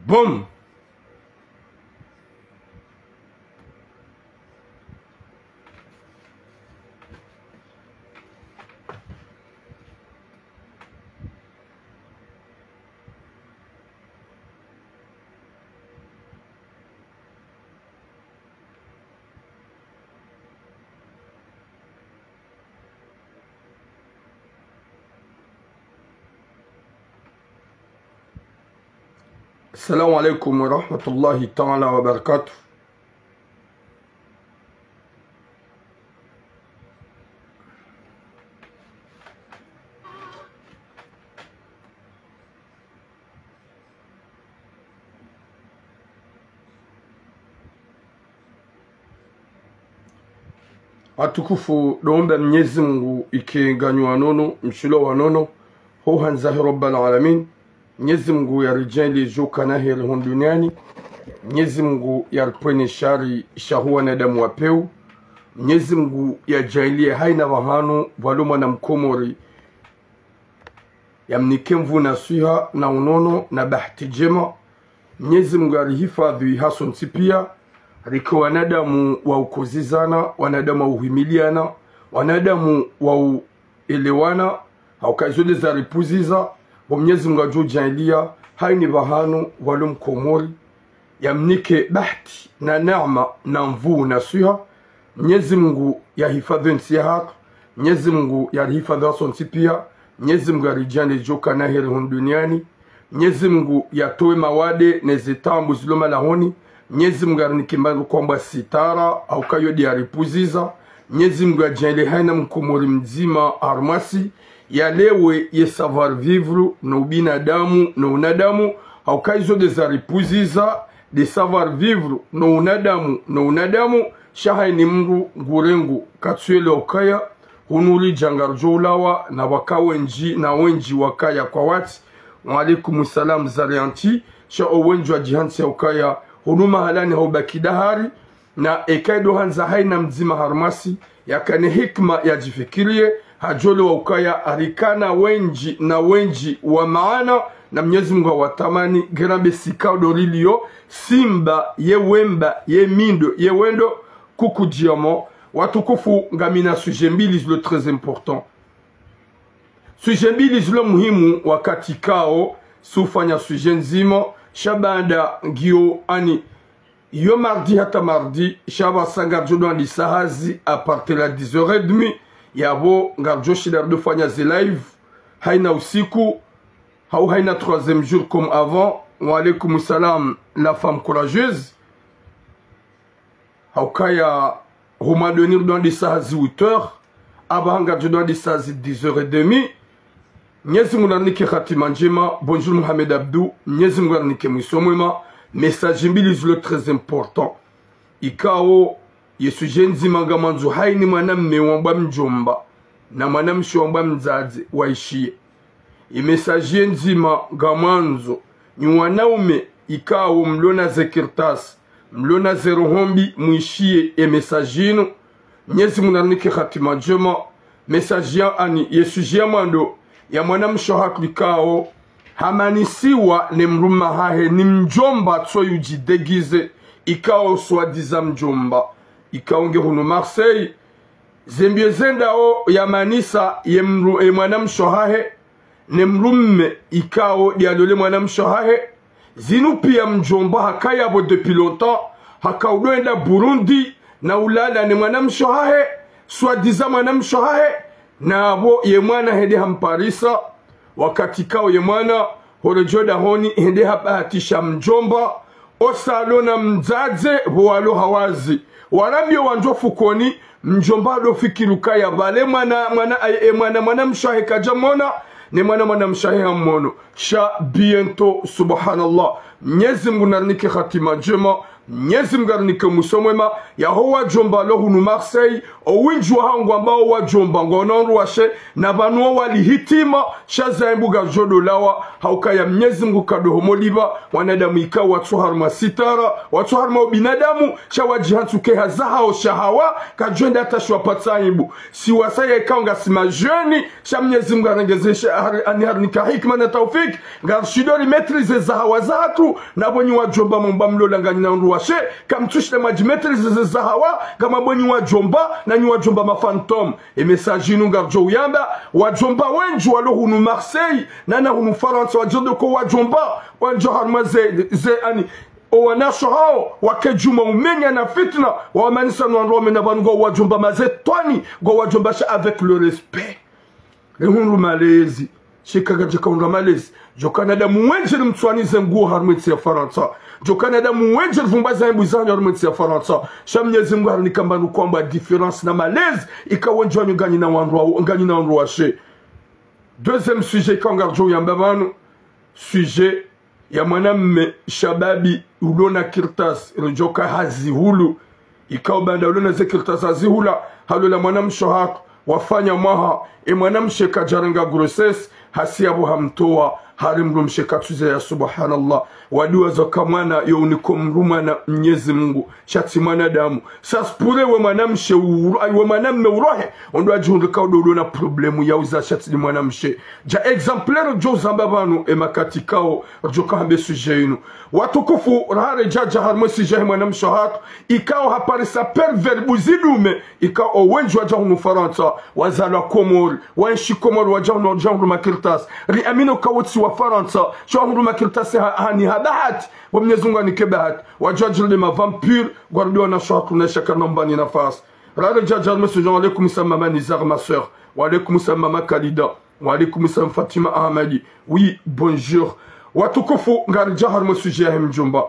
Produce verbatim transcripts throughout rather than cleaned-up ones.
Boom. Assalamu alaikum wa rahmatullahi ta'ala wa barakatuh. Watukufu, ndo omba Mnyezi Mungu ike nganyi wa nono, mshilo wa nono, ho handza he Rabbal Alamin. Mnyezi Mungu yaridjaanliye djo kana heri hunu duniani. Mnyezi Mungu yaripvwene shari sha hu wanadamu wa pewu. Mnyezi Mungu yadjaanliye haina pvahanu pvwalo mwana Mkomori yamnike nvuu na swiha na unono na bahati ndjema. Mnyezi Mungu yarihifadhwi hasontsi piya, rike wanadamu wa ukozizana, wanadamu wa uhimiliana, wanadamu wa uelewana, hauka izo nde zaripvuziza, bo Mnyezi Mungu yadjo djaanliya, haina pvahanu pvwalo Mkomori yamnike bahati na neema na nvuu na swiha. Mnyezi Mungu yahifadhwi entsi yahatru. Mnyezi Mungu yarihifadhwi hasontsi piya. Mnyezi Mungu yaridjaanliye djo kana heri hunu duniani. Mnyezi Mungu yatowe mawade ne zitaabu zilo malahoni. Mnyezi Mungu yarinike mbandru kwamba sitara, hauka yo nde yaripvuziza. Mnyezi Mungu yadjaanliye haina Mkomori mdzima harumwasi yalewe ye savoir-vivre no ubinadamu no unadamu, hauka izo nde zaripvuziza, nde savoir-vivre no unadamu no unadamu, sha haina mndru ngurengo katsuelewa ukaya hunu ridja ngaridjo ulawa na pvwaka wendji na wendji wakaya kwa wati. Wa alaikum salam Zarianti, sha owendji wadjihantsi ya ukaya hunu mahalani haubaki dahari, na eka ndo handza haina mdzima harumwasi yakane hikima yadjifikiriye, hadjo elewa ukaya rikana wendji na wendji wa maana, na Mnyezi Mungu hawatamani, ngena be sika ndo riliyo, simba ye wemba, ye mindo ye wendo, kuku diamant. Watukufu, ngamina sujet mbili zilo très important. Sujet mbili zilo muhimu, wakati kao sufanya sujet ndzima, sha baanda ngiyo ani yo mardi hata mardi, sha pvasa ngaridjo ndo andisa hazi à partir la dix heures et demie, yapvo ngaridjo shinda ridofanya ze live haina usiku, hau haina troisième jour comme avant. Wa alaikum salam, la femme courageuse. Haukaya huma doni ridjo andisa hazi huit heures, apvaha ngaridjo ndo andisa hazi dix heures et demie. Mnyezi Mungu narinike hatima ndjema. Bonjour Mohamed Abdou. Mnyezi Mungu narinike mwiso mwema. Message mbili zilo très important. Ikao ye sujet ndzima ngamwandzo haina mwanamme wambwa mdjomba na mwanamshe wambwa mdzadze waishiye. Ye message ye ndzima ngamwandzo nyi wanaume ikao mlona ze kartasi, mlona ze roho mbi, mwishiye ye message inu. Mnyezi Mungu narinike hatima ndjema. Message ya ani, ye sujet ya mwando ya mwanamshe wahatru ikao hamanisiwa ne mdrume wahahe ni mdjomba tso yudji déguisé, ikao soi-disant mdjomba, ikao nge hunu Marseille. Ze mbio zendao yamanisa ye mdru-, ye mwanamshe wahahe ne mdrume ikao nde yalole mwanamshe wahahe. Zinu piya mdjomba hakaya pvo depuis longtemps, haka udo enda Burundi na ulala ne mwanamshe wahahe, soi-disant mwanamshe wahahe, na pvo ye mwana hende hamparisa. Wakati kao ye mwana horedjo dahoni hende habahatisha mdjomba, osa alo na mdzadze pvo walo hawazi. Warambiyo wandjo fukoni, mdjomba ado fikiri ukaya pvale mwana, mwana, e, e, mwana, mwanamshe wahe kadja mona, ne mwana, mwanamshe wahe hamono. Sha bientôt, subhanallah. Mnyezi Mungu narinike hatima ndjema. Mnyezi Mungu narinike mwiso mwema. Yaho wadjomba walo hunu Marseille, owindji wahawo ngwambao wadjomba ngwaona ondru washe, na pvanu wo wali hitima, sha za embuga djo ndo lawa, haukaya Mnyezi Mungu kado homoliva, wanadamu ikao watso harumwa sitara, watso harumwa ubinadamu, sha wadjihantsi uke haza hawo shahawa, kadjo enda hata shiwapatsa aibu. Si wasaya ikao ngasi madjeni, sha Mnyezi Mungu narengeze sha hari-, ani harinika hikima na taufiki, ngarishindo rimaîtriser ze zahawa zahatru, Na bo nyi wadjomba mwamba mlola nganyina wandru washe, kamtsushinda mwadjimetri zizi za hawa, kama bo nyi wadjomba, na nyi wadjomba ma fantôme. E message inu ngaridjo uyamba, wadjomba wendji walo hunu Marseille, na na hunu Farantsa, wadjende ko wadjomba, wandjo harumwa ze, ze ani, owanasho hawo, wake djuma umenya na fitna, wamanisa no wandru wame na pvanu ngo wadjomba mazetwani, ngo wadjomba sha avec le respect. Rihundru malezi. Shika kadjaka hundra malezi. Djoka na damu wendji rimtswanize nguo harumwa entsi ya Farantsa. Djoka na damu wendji rivumba za embu zanyu harumwa entsi ya Farantsa. Sha Mnyezi Mngu harinika mbanu kwamba différence na malezi. Ika wendji wanyu nganyina wandru wa, nganyina wandru washe. Deuxième sujet ika ngaridjo uyamba pvanu. Sujet ya mwanamme shababi ulo na kartasi, ridjoka hazihulu. Ikao baanda ulo na ze kartasi hazihula, halola mwanamshe hatru, wafanya mwaha, e mwanamshe kadjarenga grossesse, hasi yapvo hamtowa, hari mdrumshe katsuze ya subhanallah. Waduwa zoka mwana yo uniko mdru mwana Mnyezi Mngu, sha tsi mwanadamu. Ça se pourrait we mwanamshe uro-, ayi we mwanamme urohe, ondo adjihundru ka udo ulo na problème ya uza sha tsi ni mwanamshe. Dja exemplaire djo uzamba pvanu e makati kao, djoka hambe sujet inu. Watukufu, rahare djadja harumwa sujet he mwanamshe hatru, ikao haparisa pervers buzidume, ikao wendji wadja hunu Farantsa, wazalwa Komori, waenshi Komori, wadja hunu, wadja hunu makartasi. Riamino kao tsi wa Farantsa, sha wahundru makartasi ha, hani ha bahati, wa Mnyezi Mngu anike bahati, wadja djilde ma vampire, gwardi wanasho hatru na shaka nambani nafasi. Rahare djadja harumwa sujet, wa alaikum salam mama Nizar, ma sœur. Wa alaikum salam mama Khalida. Wa alaikum salam Fatima Ahmadi. Oui, bonjour. Watukufu, ngaridja harumwa sujet yahe mdjomba.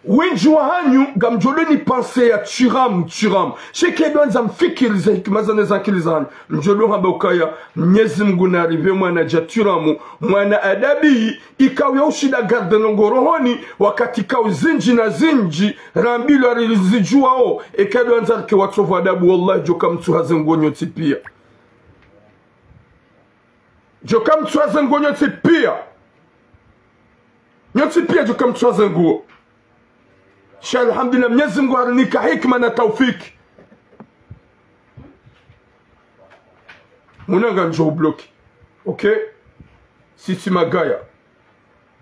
Wendji wahanyu, ngamdjo ulo ni pensée ya tiramu, tiramu. Sheke ndo andza mfikiri ze hikima zane za akili zanyu. Mdjo ulo hamba ukaya, Mnyezi Mngu naripve mwana dja tiramu, mwana adabi, ikao ya ushinda garde ndrongoo rohoni, wakati kao zindji na zindji, rambilwa rizidjuwao, eka ndo andza rike watsovu adabu, wallahi, djoka mtsuha ze nguo nyontsi pia. Djoka mtsuha ze nguo nyontsi pia. Nyontsi pia djoka mtsuha ze nguo. Sha alhamdulillah, Mnyezi Mngu harinika hikima na taufiki. Muna ngamdjo ubloki. Ok? Sisi magaya.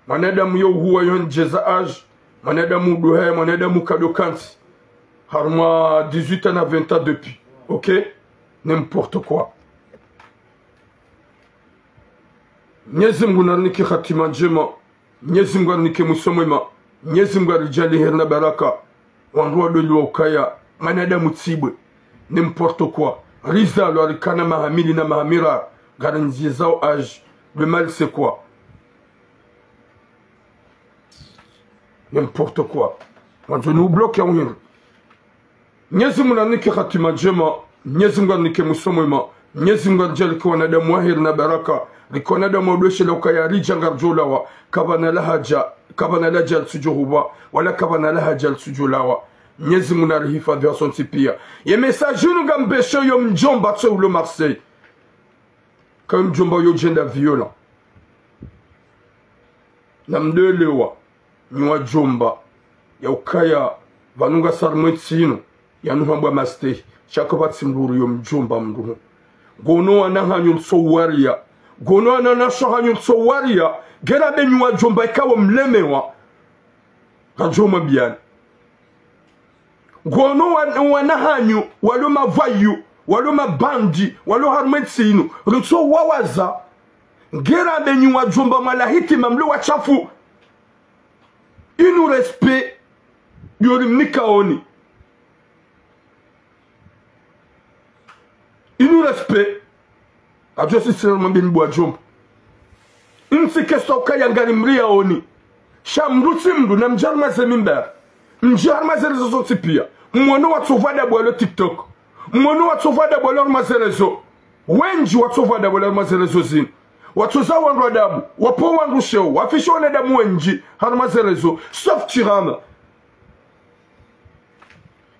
Mwanadamu yo uhuwa yo ndjeza âge. Mwanadamu uduhaya, mwanadamu kado kantsi. Harumwa dix-huit ans na vingt ans depuis. Ok? N'importe quoi. Mnyezi Mngu narinike hatima ndjema. Mnyezi Mngu arinike mwiso mwema. Mnyezi Mngu aridjaanliye heri na baraka. Wandru wadoliwa ukaya mwanadamu tsi bwe. N'importe quoi. Rizalwa rikana maha mili na maha miraru. Ngarindziyezao âge. Le mal c'est quoi? N'importe quoi. Wandzo ni ubloki ya uhindri. Mnyezi Mngu narinike hatima ndjema, Mnyezi Mngu arinike mwiso mwema, Mnyezi Mngu aridjaanliye rike wanadamu wa heri na baraka, rike wanadamu wa udweshelea ukaya ridja ngaridjo ulawa, kapvana lahaja, kapvana lahaja litsudjo huba, wala kapvana lahaja litsudjo ulawa. Mnyezi Mngu narihifadhwi hasontsi pia. Ye message inu ngambesho yo mdjomba tso ulo Marseille. Ka yo mdjomba yo djenda violent. Namdelewa. Nyi wadjomba, ya ukaya pvanu ngasi harumwa entsi inu, yanu hambwa mastehi, sha kapvatsi mdru uri yo mdjomba mdru. Ngono wana hanyu ntso wariya, ngono wana nasho hanyu ntso wariya, ngera be nyi wadjomba ikao mlemewa. Ngamdjo mwambiyani. Ngono wa-, wana hanyu, walo mavayu, walo mabandi, walo harumwa entsi inu, ritso wawaza. Ngera be nyi wadjomba mwala hitima mlo washafu. Inu respect, yo rimnikaoni. Inu respect. Adjo sisira mwambeni bo wadjomba. Ntsi kesa ukaya ngarimriyaoni. Sha mdru tsi mdru namdje harumwa ze mimbari. Mdje harumwa ze réseaux zontsi pia. Mwono watsovu adabu walo TikTok. Mwono watsovu adabu walo harumwa ze réseaux. Wendji watsovu adabu walo harumwa ze réseaux zinu. Watsoza wandru adabu. Wapvo wandru sheo. Wafisha wanadamu wendji harumwa ze réseaux. Sauf Tirama.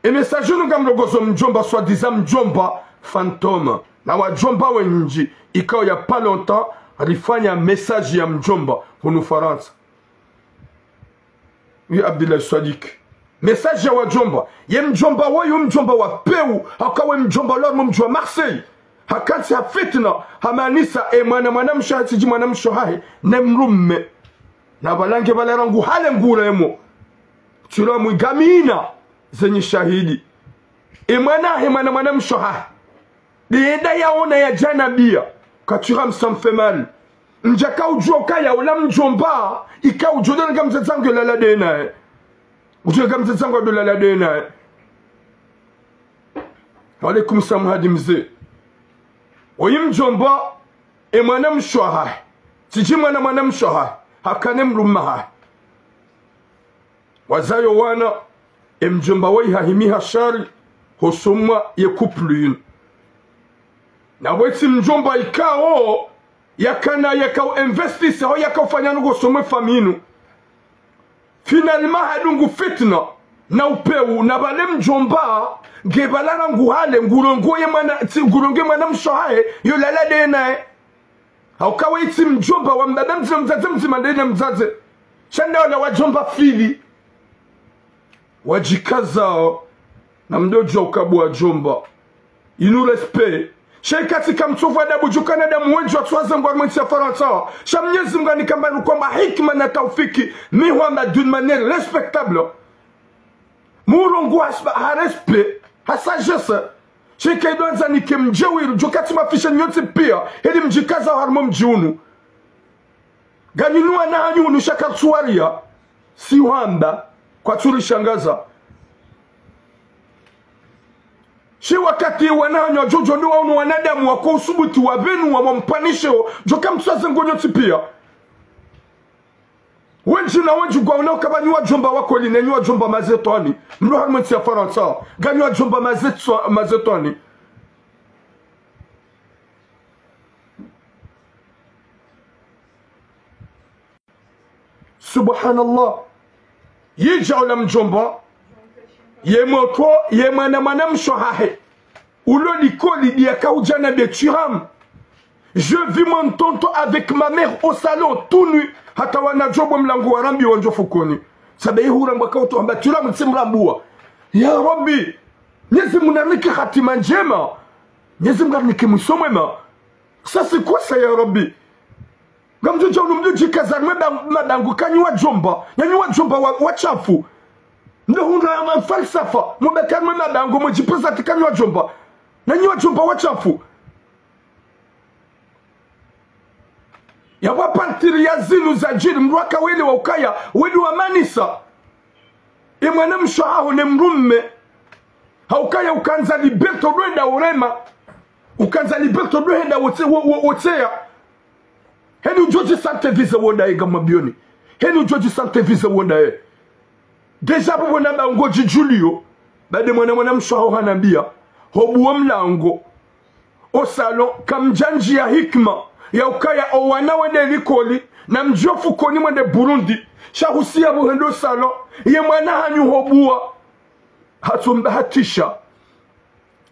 E message inu ngamrongozo mdjomba, soi-disant mdjomba fantôme. Na wadjomba wendji, ikao ya pas longtemps, rifanya message ya mdjomba, hunu Farantsa. Oui, Abdullah Sadiq. Message ya wadjomba. Ye mdjomba woyu, mdjomba wa pewu, haka we mdjomba lormo mdji wa Marseille. Hakantsi ha fitna, hamanisa, e mwana, mwanamshe hatsidji mwanamshe hahe, ne mdrume. Na pvala nge pvala rangu hale nguremo. Tiramu ngamina zenyi shahidi. Emwana he mwana mwanamshe hahe. Nde yenda yaona ya djana biya. Ka Tiramu, ça me fait mal. Ndjaka udjuwa ukaya ola mdjomba, ika udjo nde nga mdzadze wangu lala nde naye. Udjo nga mdzadze wangu ndo lala nde naye. Wa alaykum salam hadi mze. Oyi mdjomba, emwana mshe wahahe. Tsidji mwana mwana mshe wahahe. Hakana emdrume hahe. Wazaya owana, emdjomba wayi hahimi hashari, hosoni mwa ye couple yinu. Na pvwetsi mdjomba ikao, yakana, yaka u investir, ho yaka ufanya nungo hosoni mwe famille yinu. Finalement, hadungu fitna, na upewu, na pvale mdjomba, nge pvala rangu hale, ngurongoye mwana, tsi, ngurongoye mwana mshe wahahe, yo lala nde naye. Hauka wetsi mdjomba wa mbaba mdzima, mdzadze mdzima nde na mdzadze. Sha nda wala wadjomba fili. Wadjikazao. Na mdodjo ukabu wadjomba. Inu respect. Sha ikatsi ka mtsovu adabu djukana damu wendji watsowaza ngwa mwentsi ya Farantsa. Sha Mnyezi Mngu anikamba nukwamba hikima na taufiki. Mi hwamba d'une manière respectable. Murongowa ha sba-, ha respect, ha sagesse. Sha ika idwanza nike mdjewiru, djo katsi mafisha nyontsi piya, heli mdjikaza harumwa mdji unu. Nganyi nyi wana hanyu unu sha kartsuwariya, si hwamba, kwatsurishangaza. Shi wakati wana hanyu wadjodjo ndo wa unu wanadamu wako usubuti wa pvenu wa mwampanishewo, djo kamtsaze ngo nyontsi piya. Wendji na wendji ngwaonao ukaya nyi wadjomba wa kweli, ne nyi wadjomba mashetwani. Mlo harumwa ntsi ya Farantsa. Nganyi wadjomba mashetwa-, mashetwani. Subhanallah. Yidja ola mdjomba. Ye mwana, ye mwana mwanamshe wahahe. Ulo likoli ndiya kaudja na Bethlehem. Je vis mon tonton avec ma mère au salon, tout nu. Hata wanadjo bo mlango warambiwa ndjo fukoni. Sabe ihurambwa kauto hamba Tiramu tsi mrambuwa. Ya Rabbi, Mnyezi Mngu narinike hatima ndjema. Mnyezi Mngu narinike mwiso mwema. Ça c'est quoi ça, ya Rabbi? Ngamdjodja unu mdjodjikaza mwe ba-, madangu ka nyi wadjomba. Na nyi wadjomba wa, wa shafu. Ndo hundra ma falsafa. Mwe beka mwe madangu mwe djipesa ti ka nyi wadjomba. Na nyi wadjomba wa shafu. Yapvo à partir ya zinu zadjiri mdru aka wele wa ukaya, wele wa manisa. Emwana mshe wahaho ne mdrume. Haukaya ukandza liberté ndo hwenda urema. Ukandza liberté ndo hwenda wotse-, wo-, wo-, wotseya. Heni udjodji sentir visa wo ndaye ngamwa biyoni. Heni udjodji sentir visa wo ndaye. Déjà pvo pvo namba ngodji djuliyo. Bade mwana mwanamshe wahaho hanambiya. Hobuwa mlango. Au salon, kamdjandji ya hikima. Ya ukaya owana wende likoli. Na mdjo fukoni mwende Burundi. Sha husiya pvo hwenda au salon. Ye mwana hanyu hobuwa. Hatsomba hatisha.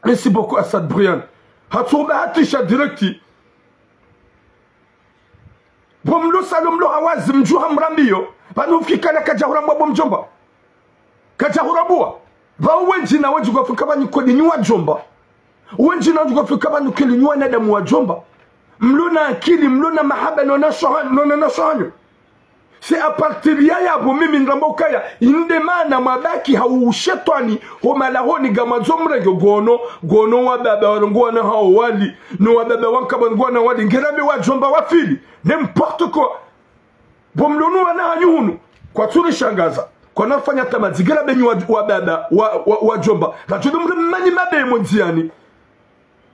Merci beaucoup, Assad Brian. Hatsomba hatisha direct. Bo mlo salon mlo hawazi mdju hamrambiyo. Pvanu fikana kadja hurambwa bo mdjomba. Kadja hurambwa. Pvao wendji na wendji ngwafikao pvanu kweli nyi wadjomba. Wendji na wendji ngwafikao pvanu kweli nyi wanadamu wadjomba. Mlo na akili, mlo na mahaba, no na sho-, no na, na sho hanyu. C'est à partir ya yapvo mimi ngambo ukaya, inde mana mwabaki ha ushetwani, ho malahoni ngamwandzo mrenge ngono, ngono wababa warongowa na hawo wali, no wababa wankabwa ngono wali, ngena mi wadjomba wa fili, n'importe quoi. Bo mlo nu wana hanyu hunu, kwatsurishangaza, kwanafanya tamadzi, ngena be nyi wa, wababa, wa, wa, wadjomba, ngadjo ndo mre mani mabe mo ndziyani.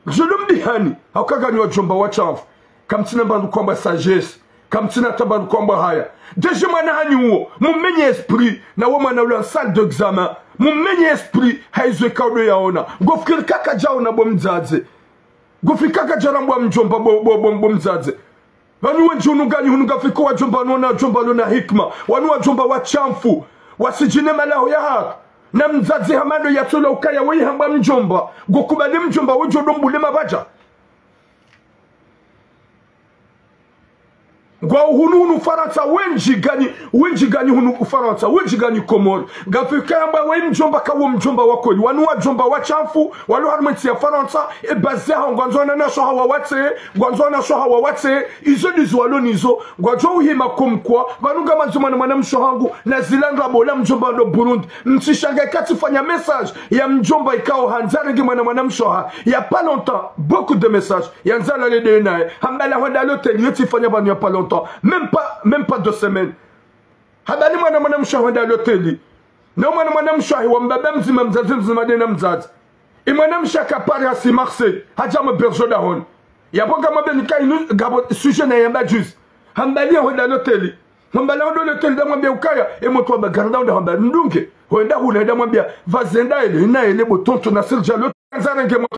Djolo mbihani, hauka nganyi wadjomba wa shafu. Kamtsina mbandru kwamba sagesse. Kamtsina ta mbandru kwamba haya. Déjà mwana hanyu uwo, mumenye esprit, na wo mwana ula salle d'examen. Mumenye esprit, ha izo ikao ndo yaona. Ngofikiri ka kadjaona bo mdzadze. Ngofikiri ka kadjarambwa mdjomba bo, bo, bo, bo mdzadze. Pvanu wendji hunu nganyi hunu ngafikao wadjomba wanu wana wadjomba walo na hikima. Wanu wadjomba wa shafu. Wasidjine malaho ya haki. Na mdzadze hama ndo yatsola ukaya weyi hambwa mdjomba. Ngokubali mdjomba wedjo ndo mbule mapvadja. Ngwao hunu hunu Farantsa, wendji ganyi, wendji ganyi hunu Farantsa, wendji ganyi Komori. Ngapvo ikao yamba we mdjomba kawo mdjomba wa kweli. Wanu wadjomba washamfu, walo harumwa entsi ya Farantsa, e bazi yahawo ngwandzo wananyashe wahawo watse, ngwandzo wananyashe wahawo watse, izo ndizo walo nazo, ngwadjo uhima comme quoi, pvanu ngamandzo mwana mwanamshe wahangu, na zila ndrabo la mdjomba ndo Burundi, mtsishangae katsifanya message ya mdjomba ikao handza arenge mwana mwanamshe wahahe, il y a pas longtemps, beaucoup de messages, yandza alale nde naye, hamba la hwenda l'hôtel, yo tsifanya pvanu il y a pas longtemps, même pas, même pas deux semaines. Hamba ni mwana mwanamshe wahe hwenda l'hôtel. Na mwana mwanamshe wahe wa mbaba mdzima, mdzadze mdzima nde na mdzadze. E mwanamshe aka Paris hasi Marseille, hadja mwe bergeau dahoni. Yapvo ngamwambia nika inu ngapvo sujet nayamba juzi. Hamba ni hwenda l'hôtel. Hamba la hwenda l'hôtel ndamwambia ukaya, e motro wa bagarda hwenda hamba ndunge. Hwenda hula ndamwambia, pvazenda ele, ina ele bo tonton Nasser dja l'hôtel. Handza arenge mwa-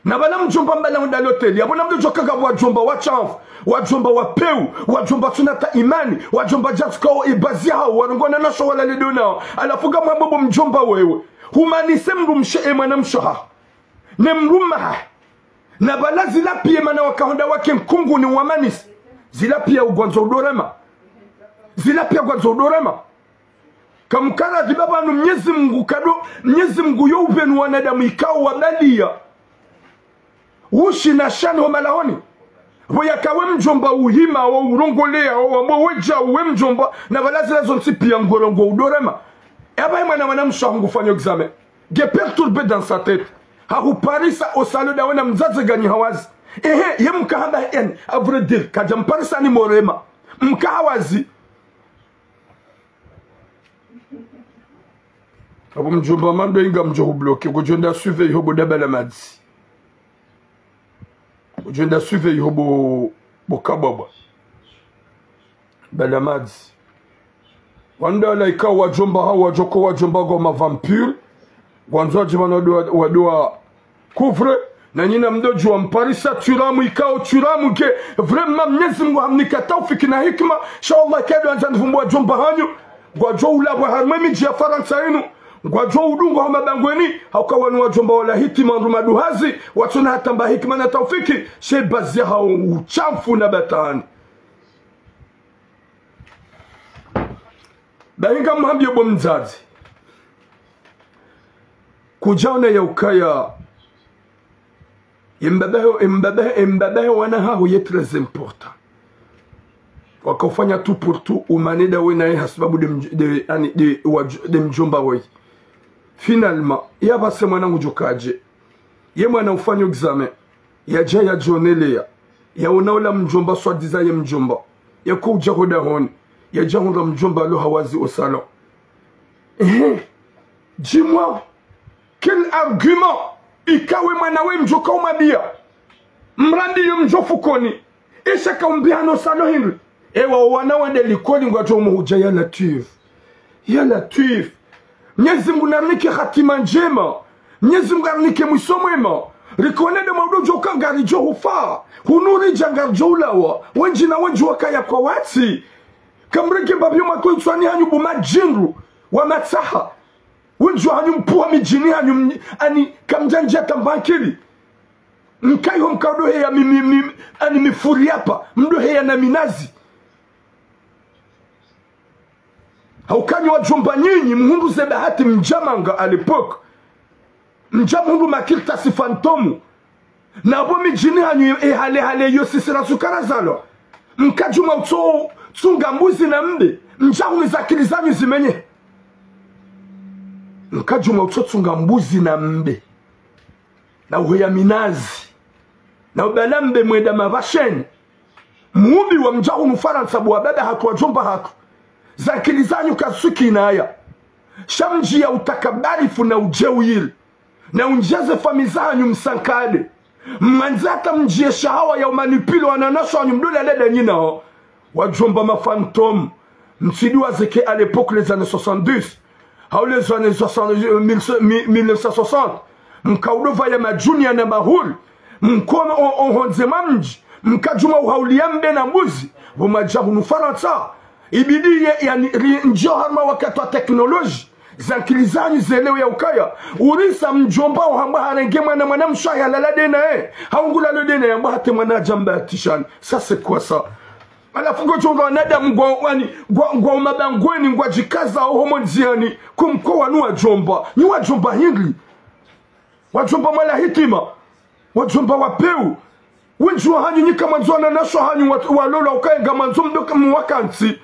Na pvala mdjomba hamba la hwenda l'hôtel. Yapvo namdjo djuwa kanga wadjomba washamfu, wadjomba wa pewu, wadjomba tsunata imani, wadjomba djatsu kao e bazi yahawo, warongoa wananyashe walale nde nawo. Halafu ngamwambo bo mdjomba wewe, humanise mdrumshe e mwanamshe wahaho. Ne mdrume wahahe. Na pvala zila piya mana wakahonda wake nkunguni wamanise. Zila piya ngwandzo udorema. Zila piya ngwandzo udorema. Kamkara dhiba pvanu Mnyezi Mungu kado, Mnyezi Mungu yo upvenu wanadamu ikao wabaliya. Ushi na shani ho malahoni. Pvo yaka we mdjomba uhima, wo urongoleya, wo wambo wedja we mdjomba, na pvala zila zontsi piya ngorongoa udorema. Eba e mwana mwanamshe wahangu ufanya examen. Nge perturbé dans sa tête. Hahuparisa o salon dawe na mdzadze ganyi hawazi. Ehe, ye mka hamba en, à vrai dire, kadja mparisa ni morema. Mka hawazi. Abo mdjomba mando inga mdjo hubloqué, kudjo enda suivre iho bo daba la madzi. Kudjo enda suivre iho bo, bo kababa. Bala madzi. Wandru wala ikao wadjomba hawo, wadjoko wadjomba ngwao ma vampire. Ngwandzo wadje mana wado, wado wa couvre. Na nyinyi mdo djuwa mparisa turamu ikao turamu ke. Vraiment, Mnyezi Mungu hamnika taufiki na hikima. Inshallah, kado handza nivumbuwe wadjomba hanyu. Ngwadjo ulapvwa harumwa emidji ya Farantsa inu. Ngwadjo udungwa ho mabangweni. Hauka wanu wadjomba wala hitima ndru maduhazi. Watsuna hata mba hikima na taufiki. She bazi yahawo ushamfu na batwani. Bahi ngamhambiyo bo mdzadze. Kudjaona ya ukaya, embabahe, embabahe, embabahe wana haho ye très important. Wakaufanya tout pour tout, umane dawe naye hasibabu de mdj-, de, ani, de, wadj-, de mdjomba wahe. Finalement, yapvase mwana ngudjo kadje. Ye mwana ufanya examen. Yadja yadjoneleya. Yaona ola mdjomba soi-disant ye mdjomba. Yako udja ho dahoni. Yadja hundra mdjomba lo hawazi o salon. Ehe. Dis-moi, quel argument ikawe mwana we mdjo kaumwambiya? Mrandi yo mdjo fukoni. Esha kaumbiha no salon hindri. Ewa, wana wende likoli ngwadjo umuhudja ya Latwif. Ya Latwif. Mnyezi Mungu narinike hatima ndjema. Mnyezi Mungu arinike mwiso mwema. Rikone de maudo djo ka ngaridjo hufa. Hunu ridja ngaridjo ulawa. Wendji na wendji wakaya kwa watsi. Kamreke mbapvi mwa ko ntswani hanyu bo madjindru wa matsaha. Wendji wa hanyu mpuha midjini hanyu mny-, ani kamdjandja tamba akili. Mkayi ho mkao doheya mi, mi, mi, ani mifuri yapa. Mdoheya na minazi. Hauka nyi wadjomba nyinyi, mhundru ze bahati mdjamanga à l'époque. Mdja mhundru makartasi fantôme. Na bo midjini hanyu e, e hale hale yo sisi rasukara zalwa. Mkadjuma utso tsunga mbuzi na mbe. Mdja hunu ze akili zanyu zimenye. Mkadjuma utso tsunga mbuzi na mbe. Na uheya minazi. Na ubala mbe mwenda mapvasheni. Mubi wa mdja hunu Farantsa bo wababa hatru wadjomba hatru. Ze akili zanyu kazisuki naya. Sha mdjiya utakabarifu na udjeuyili. Na undjaze famiyi zahanyu msankade. Mwandze hata mdjiye shahawa ya umanipilo wananyashe wanyu mdolala da nyinyi nao. Wadjomba ma fantôme. Mtsidjuwa zeke à l'époque les années soixante-dix. Hau les années soixante, mille, mille neuf cent soixante. Mkao dopvaya madjuni ya na mahuli. Mkome o, o hondze mwa mdji. Mkadjuma uhauliya mbe na mbuzi. Bo mwadja hunu Farantsa. Ibidi ye, yani, ri, ndjo harumwa wakati wa technologie. Ze akili zanyu zelewe ya ukaya. Urisa mdjomba uhamba harenge mwana mwanamshe wahe halala de naye. Hau ngulalo de naye hamba hata mwana adja mba atishani. Ça, c'est quoi ça ? Halafu ngodjo wanadamu ngwa, wani, ngwa, ngwa umabangweni, ngwadjikaza oho mondziani, kumko wanu wadjomba. Nyi wadjomba hindri? Wadjomba mwala hitima. Wadjomba wa pewu. Wendji wahanyu nyi kamwandzo wananyasho hanyu wa, walolwa ukaya ngamwandzo mdoka muwakantsi.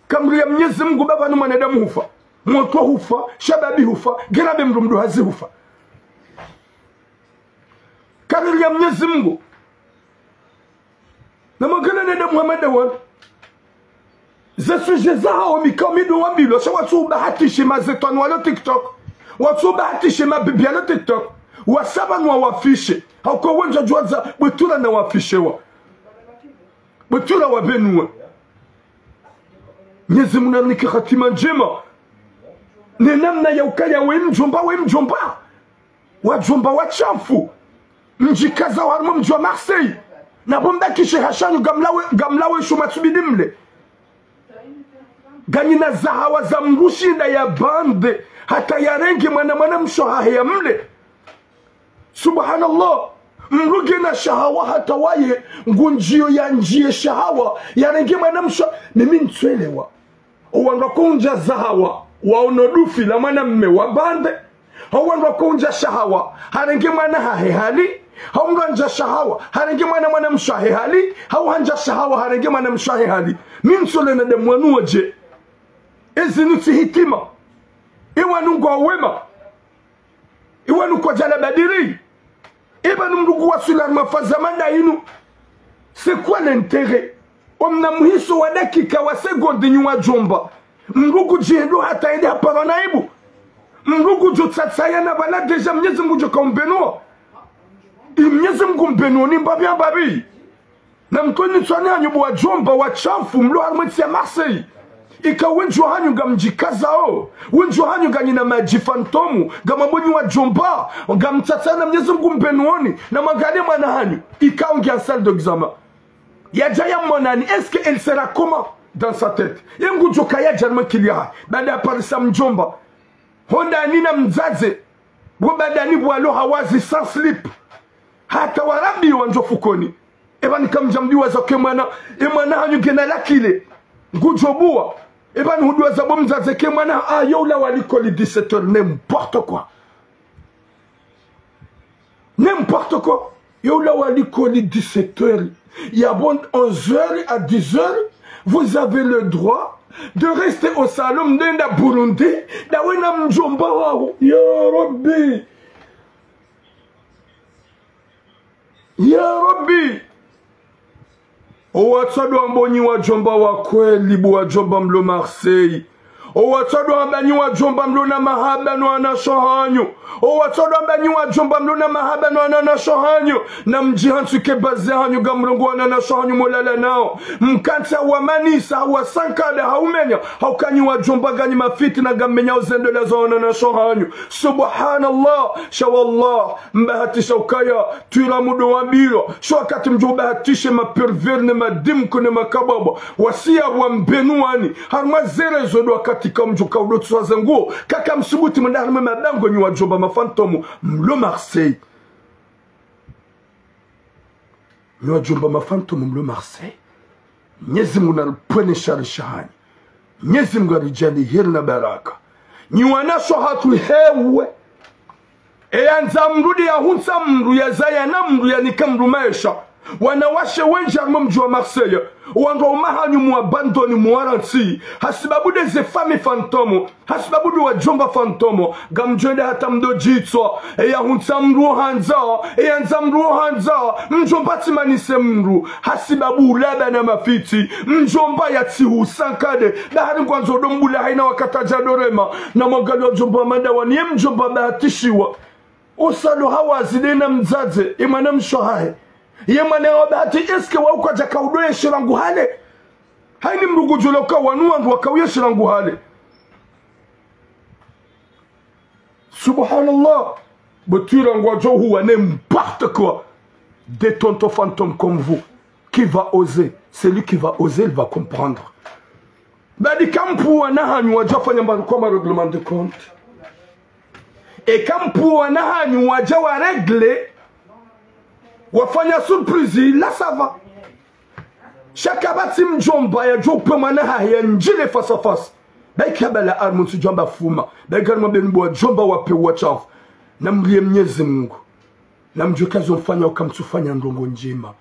Kamri ya Mnyezi Mungu baba ni mwanadamu hufa. Motro hufa, shababi hufa, ngena be mdru mdru hazi hufa. Kamri ya Mnyezi Mungu. Na magana nenda Muhammad wan. Ze sujet zahawo mika mi ndo wambilwa, sha watsu ubahatishe mazetwani walo TikTok. Watsu ubahatishe mabibi yalo TikTok. Wasaba nwa wafishe. Hauka wendji wadjuwa za, bwetura na wafishewa. Bwetura wabenuwa. Mnyezi Mungu narinike hatima ndjema. Ne namna ya ukaya we mdjomba, we mdjomba. Wadjomba washafu. Mdjikaza harumwa mdji wa Marseille. Na bo mbakishe hashanyu ngamlawe, ngamlawe shuma tsubidi mle. Nganyina zahawa za mdru shinda ya bande. Hata yarenge mwana mwanamshe hahe ya mle. Subhanallah. Mdru ngena shahawa hata waye. Ngundjiyo ya ndjiye shahawa. Yarenge mwanamshe. Mimi ntswelewa. Owandru wakoundja zahawa, waono dufi la mwanamme wa bande. Hau wandru wakoundja shahawa, harenge mwana hahe hali. Hau mdru handja shahawa, harenge mwana mwanamshe hahe hali. Hau handja shahawa, harenge mwanamshe hahe hali. Mi ntsole na damu wanu wadje. Ezinu tsi hitima. Ewanu ngwa wema. Ewanu kwadjala badiri. Eba ni mdru kuwaswila mafaza manda inu. C'est quoi l'intérêt? Omna muhiso wa dakika wa seconde nyi wadjomba. Mdru kudjihendo hata yende hapara na ibu. Mdru kudjo tsatsaya na bala déjà Mnyezi Mungu djo kaumbenuwa. I Mnyezi Mungu mbenuwa ni mbabi ya mbabi. Na mtoni tswani hanyu bo wadjomba washafu mlo harumwa entsi ya Marseille. Ika wendji wahanyu ngamdjikazao. Wendji wahanyu nganyina madji fantomu. Ngamwambo nyi wadjomba. Ngamtsatsana Mnyezi Mungu mbenuwoni. Na mwangalie mwana hanyu. Ika ungi en salle d'examen. Yadja ya monani. Est-ce qu'elle sera comment dans sa tête? Ye ngudjo kaya dja harumwa akili yahe. Baada ya parisa mdjomba. Honda nina mdzadze. Bo badani bwalo hawazi sans slip. Hata warabi wandjo fukoni. Eba ni kamdja mdiwaza ke mwana, e mwana hanyu ngena lakile. Ngudjo buwa. Eba ni hudiwaza bo mdzadze ke mwana, ah, yo ula wa likoli dix-sept heures, n'importe quoi. N'importe quoi. Yo ula wa likoli dix-sept heures. Ya bon onze heures à dix heures, vous avez le droit de rester au salon, mdenda Burundi, ndawe na mdjomba waho. Ya Rabbi. Ya Rabbi. Owatsado amba nyi wadjomba wa kweli, bo wadjomba mlo Marseille. Owatsado amba nyi wadjomba mlo na mahaba no wananyasho hanyu. Owatsado amba nyi wadjomba mlo na mahaba no wananyasho hanyu. Na mdjihantsi ke baze hanyu ngamrongoo wananyasho hanyu molala nao. Mkantsi wamanisa, wasankada, haumenya. Hauka nyi wadjomba nganyi mafitina ngammenyao zendela za wananyasho hanyu. Subhanallah. Sha wallah. Mbahatisha ukaya, twira mdo wambilwa. Sho wakati mdjo ubahatishe ma pervers ne madimku ne makabwabwa. Wasiya wambenuwani. Harumwa ze réseaux ndo wakati kamdjo kaudo tswa zenguo. Kaka msubuti mwenda harumwa madango nyi wadjomba mafantomu. Mlo Marseille. Nyi wadjomba mafantomu mlo Marseille. Mnyezi Mungu naripvwene shari shahanyu. Mnyezi Mungu aridjaanliye heri na baraka. Nyi wananyasho hatru hewe. Eyandza mdru de yahuntsa mdru, yazaya na mdru, yanika mdru maesha. Wanawashe wendji harumwa mdji wa Marseille. Wandru wa umahanyu muwabandoni muwarantsi. Hasibabu de ze famille fantomu. Hasibabu de wadjomba fantomu. Ngamdjo enda hata mdo djitswa. Eyahuntsa mdru handza. Eyandza mdru handza. Mdjomba tsimanise mdru. Hasibabu ulaba na mafitsi. Mdjomba yatsihusankade. Bahari ngwandzo do mbula haina wakati adja do rema. Na mwangalie wadjomba wa madawani. Ye mdjomba bahatishiwa. Osalo hawazi de na mdzadze. Ye mwananyasho hahe. Ye mwana wa bahati, est-ce que wa ukadja kaudo yeshe rangu hale? Haini mdru kudjula uka wanu wandru wakauyeshe rangu hale. Subhanallah. Bo twira ngwadjo huwa n'importe quoi. Des tontons fantômes comme vous. Qui va oser? Celui qui va oser, il va comprendre. Badi kampuwa na hanyu wadja fanya mbaru kwa ma règlement de compte. E kampuwa na hanyu wadja wa régler. Wafanya surprise, là ça va. Sha kapvatsi mdjomba yadjo upve mwana hahe yandjile face à face. Bahi kabla harumwa ntsu djwamba fuma. Bahi harumwa beni bo wadjomba wapve washafu. Namliye Mnyezi Mungu. Namdjuwe kazo mfanya uka mtsufanya ndrongo ndjema.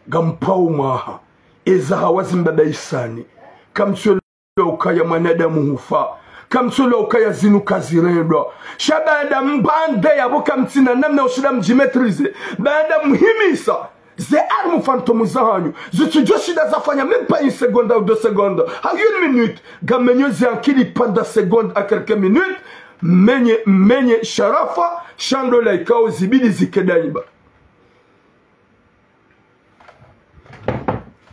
Ngampvao mwaha. Eza hawazi mbaba isani. Kamtsu ukaya mwanadamu hufa. Kamtsu ukaya zinu kazirendwa. Sha baanda mbande yapvo kamtsina namna ushinda mdjimaîtriser. Baanda mhimisa. Ze armes fantômes zahanyu. Zitsudjoshinda zafanya même pas une seconde ou deux secondes. Ha une minute. Ngamenyo ze ankili pendant seconde à quelques minutes. Mmenye, mmenye sharafa. Sha ndo la ikao zibidi zike daima.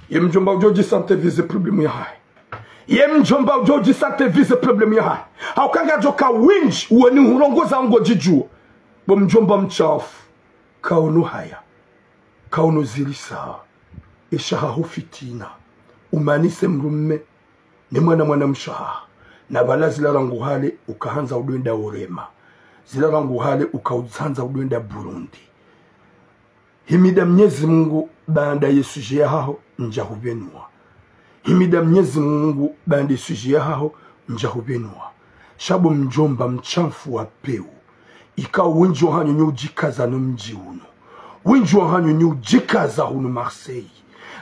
Ye mdjomba udjo djisentir vize problème yahahe. Ye mdjomba udjo djisentir vize problème yahahe. Hauka ngadjoka wendji, uweni hurongoza ngodjidjuo. Bo mdjomba mshafu. Kaono haya. Kaono zilisa. Esha haho fitina. Umanise mdrume. Ne mwana mwanamshe wahaho. Na pvala zila rangu hale ukahandza udwenda urema. Zila rangu hale ukauhandza udwenda Burundi. Himida Mnyezi Mungu baanda ye sujet yahaho ndja hupvenua. Himida Mnyezi Mungu baanda ye sujet yahaho ndja hupvenua. Sha bo mdjomba mshafu wa peu. Ikao wendji wahanyu nyi udjikaza no mdji unu. Wendji wahanyu nyi udjikaza hunu Marseille.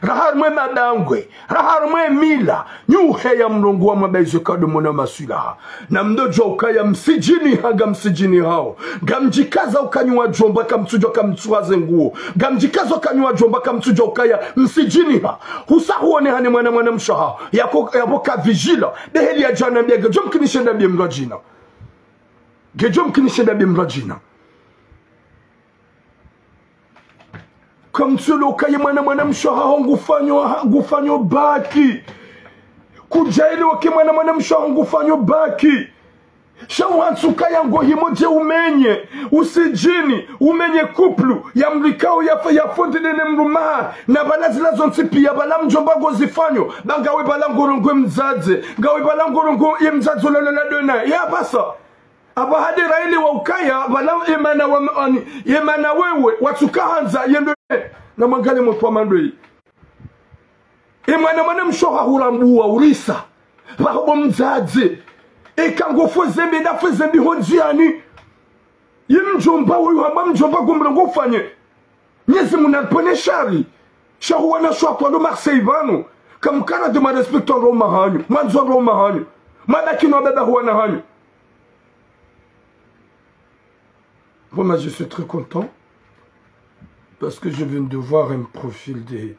Raha harumwa mabangwe, raha harumwa mila, nyi uheya mrongo wa mabaizo kado mwana maswilaha. Na mdodjuwa ukaya msidjini ha, ngamsidjini hao. Ngamdjikaza uka nyi wadjomba kamtsudjuwa kamtsuha ze nguo. Ngamdjikaza uka nyi wadjomba kamtsudjuwa ukaya msidjini ha. Husa huone hane mwana mwanamshe wahaho. Yako, yapvo ka vigila. Deheli ya djana ndege. Djo mkinishe ndambiye mradjina. Ngedjo mkinishe ndambiye mradjina. Kamtsu ulo ukaya mwana mwanamshe wahaho ngufanyo, ngufanyo baki. Kudjaelewa ke mwana mwanamshe wahaho ngufanyo baki. Sha uhatsu kaya ngo himo dje umenye, usidjini, umenye couple, ya mlikao ya fa-, ya fondele ne mdrume wahahe, na pvala zila zontsi piya pvala mdjomba ngozifanyo, ba ngawe pvala ngorongoe mdzadze, ngawe pvala ngorongoe ye mdzadze ulala na dona, ya pasa. Apvaha de raelewa ukaya, pvala ye mwana wa, ani, ye mwana wewe, watsuka handza, yendo, na mwangalie motwa mandoi. Ye mwana mwanamshe wahaho urambuwa, urisa. Pvaho bo mdzadze. Eka ngofo zembi, nafo zembi ho ndziani. Ye mdjomba wewe, hamba mdjomba ngomrongoe ufanye. Mnyezi Mungu naripvonese shari. Sha huwana shwatwa lo Marseille pvanu. Kamkana de ma respecter wandru wahanyu. Mwandzo wandru wahanyu. Mabaki no wababa huwana hanyu. Vraiment, je suis très content parce que je viens de voir un profil de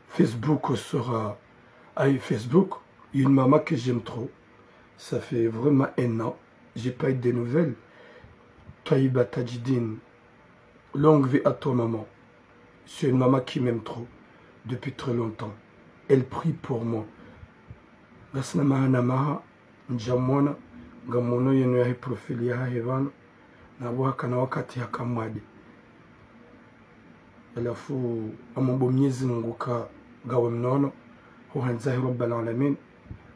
Facebook sur, euh, ah, Facebook. Une maman que j'aime trop. Ça fait vraiment un an. J'ai pas eu de nouvelles. Twaïba Tadjidine, longue vie à toi, maman. C'est une maman qui m'aime trop depuis très longtemps. Elle prie pour moi. Ngasina maha na maha, ndjamwona, ngamono yenu yahe profil yahahe pvanu, na pvo hakana wakati haka mwade. Halafu, ngamomba Mnyezi Mungu ka ngawe mnono, ho handza hi Rabbal Alamin,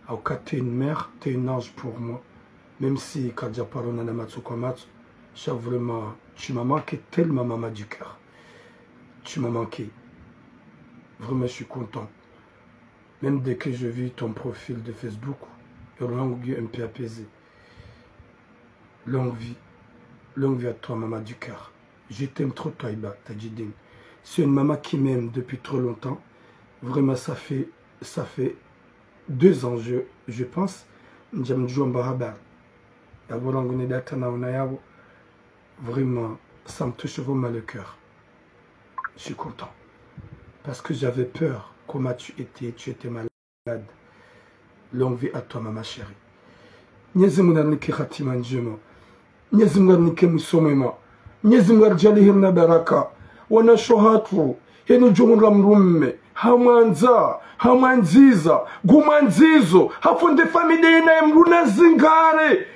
hauka t'es une mère, t'es un ange pour moi. Même si kadja paro ona na matso kwa matso, sha vraiment, tu m'as manqué tellement, maman du cœur. Tu m'as manqué. Vraiment, je suis content. Même dès que je vis ton profil de Facebook, le roho yangu est un peu apaisé. Longue vie. Longue vie à toi, maman du cœur. Je t'aime trop, Twaïba Tadjidine. C'est une maman qui m'aime depuis trop longtemps. Vraiment, ça fait, ça fait deux ans, je, je pense. Ndjamdjuwa mba habari. Yapvo rangu ne data naona yapvo. Vraiment, ça me touche vraiment le cœur. Je suis content. Parce que j'avais peur comment tu étais, tu étais malade. Longue vie à toi, maman chérie. Mnyezi Mungu arinike hatima ndjema. Mnyezi Mungu arinike mwiso mwema. Mnyezi Mungu aridjaanliye heri na baraka. Wanashe wahatru, heni djuhundra mdrume, hamwandza, hamwandziza, ngumwandzizo, hafunde famille yena ye mdru na zingare.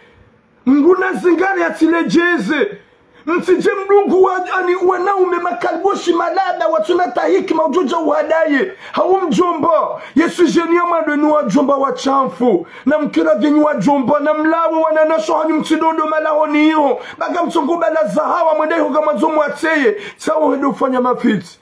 Mdru na zingare yatsiledjeze. Mtsidje mdungu wa, ani, wanaume makaliboshi malaba, watsuna ta hikima udjodja uhadaye. Hau mdjomba. Yesu djeni ya mwando ni wadjomba washafu. Na mkira djeni wadjomba. Na mlawe wananashe wahanyu mtsidodo malahoni iho. Ba ngamtsongo bala zahawa mwende iho ngamwandzo mwatseye. Tsawo hende ufanya mafitsi.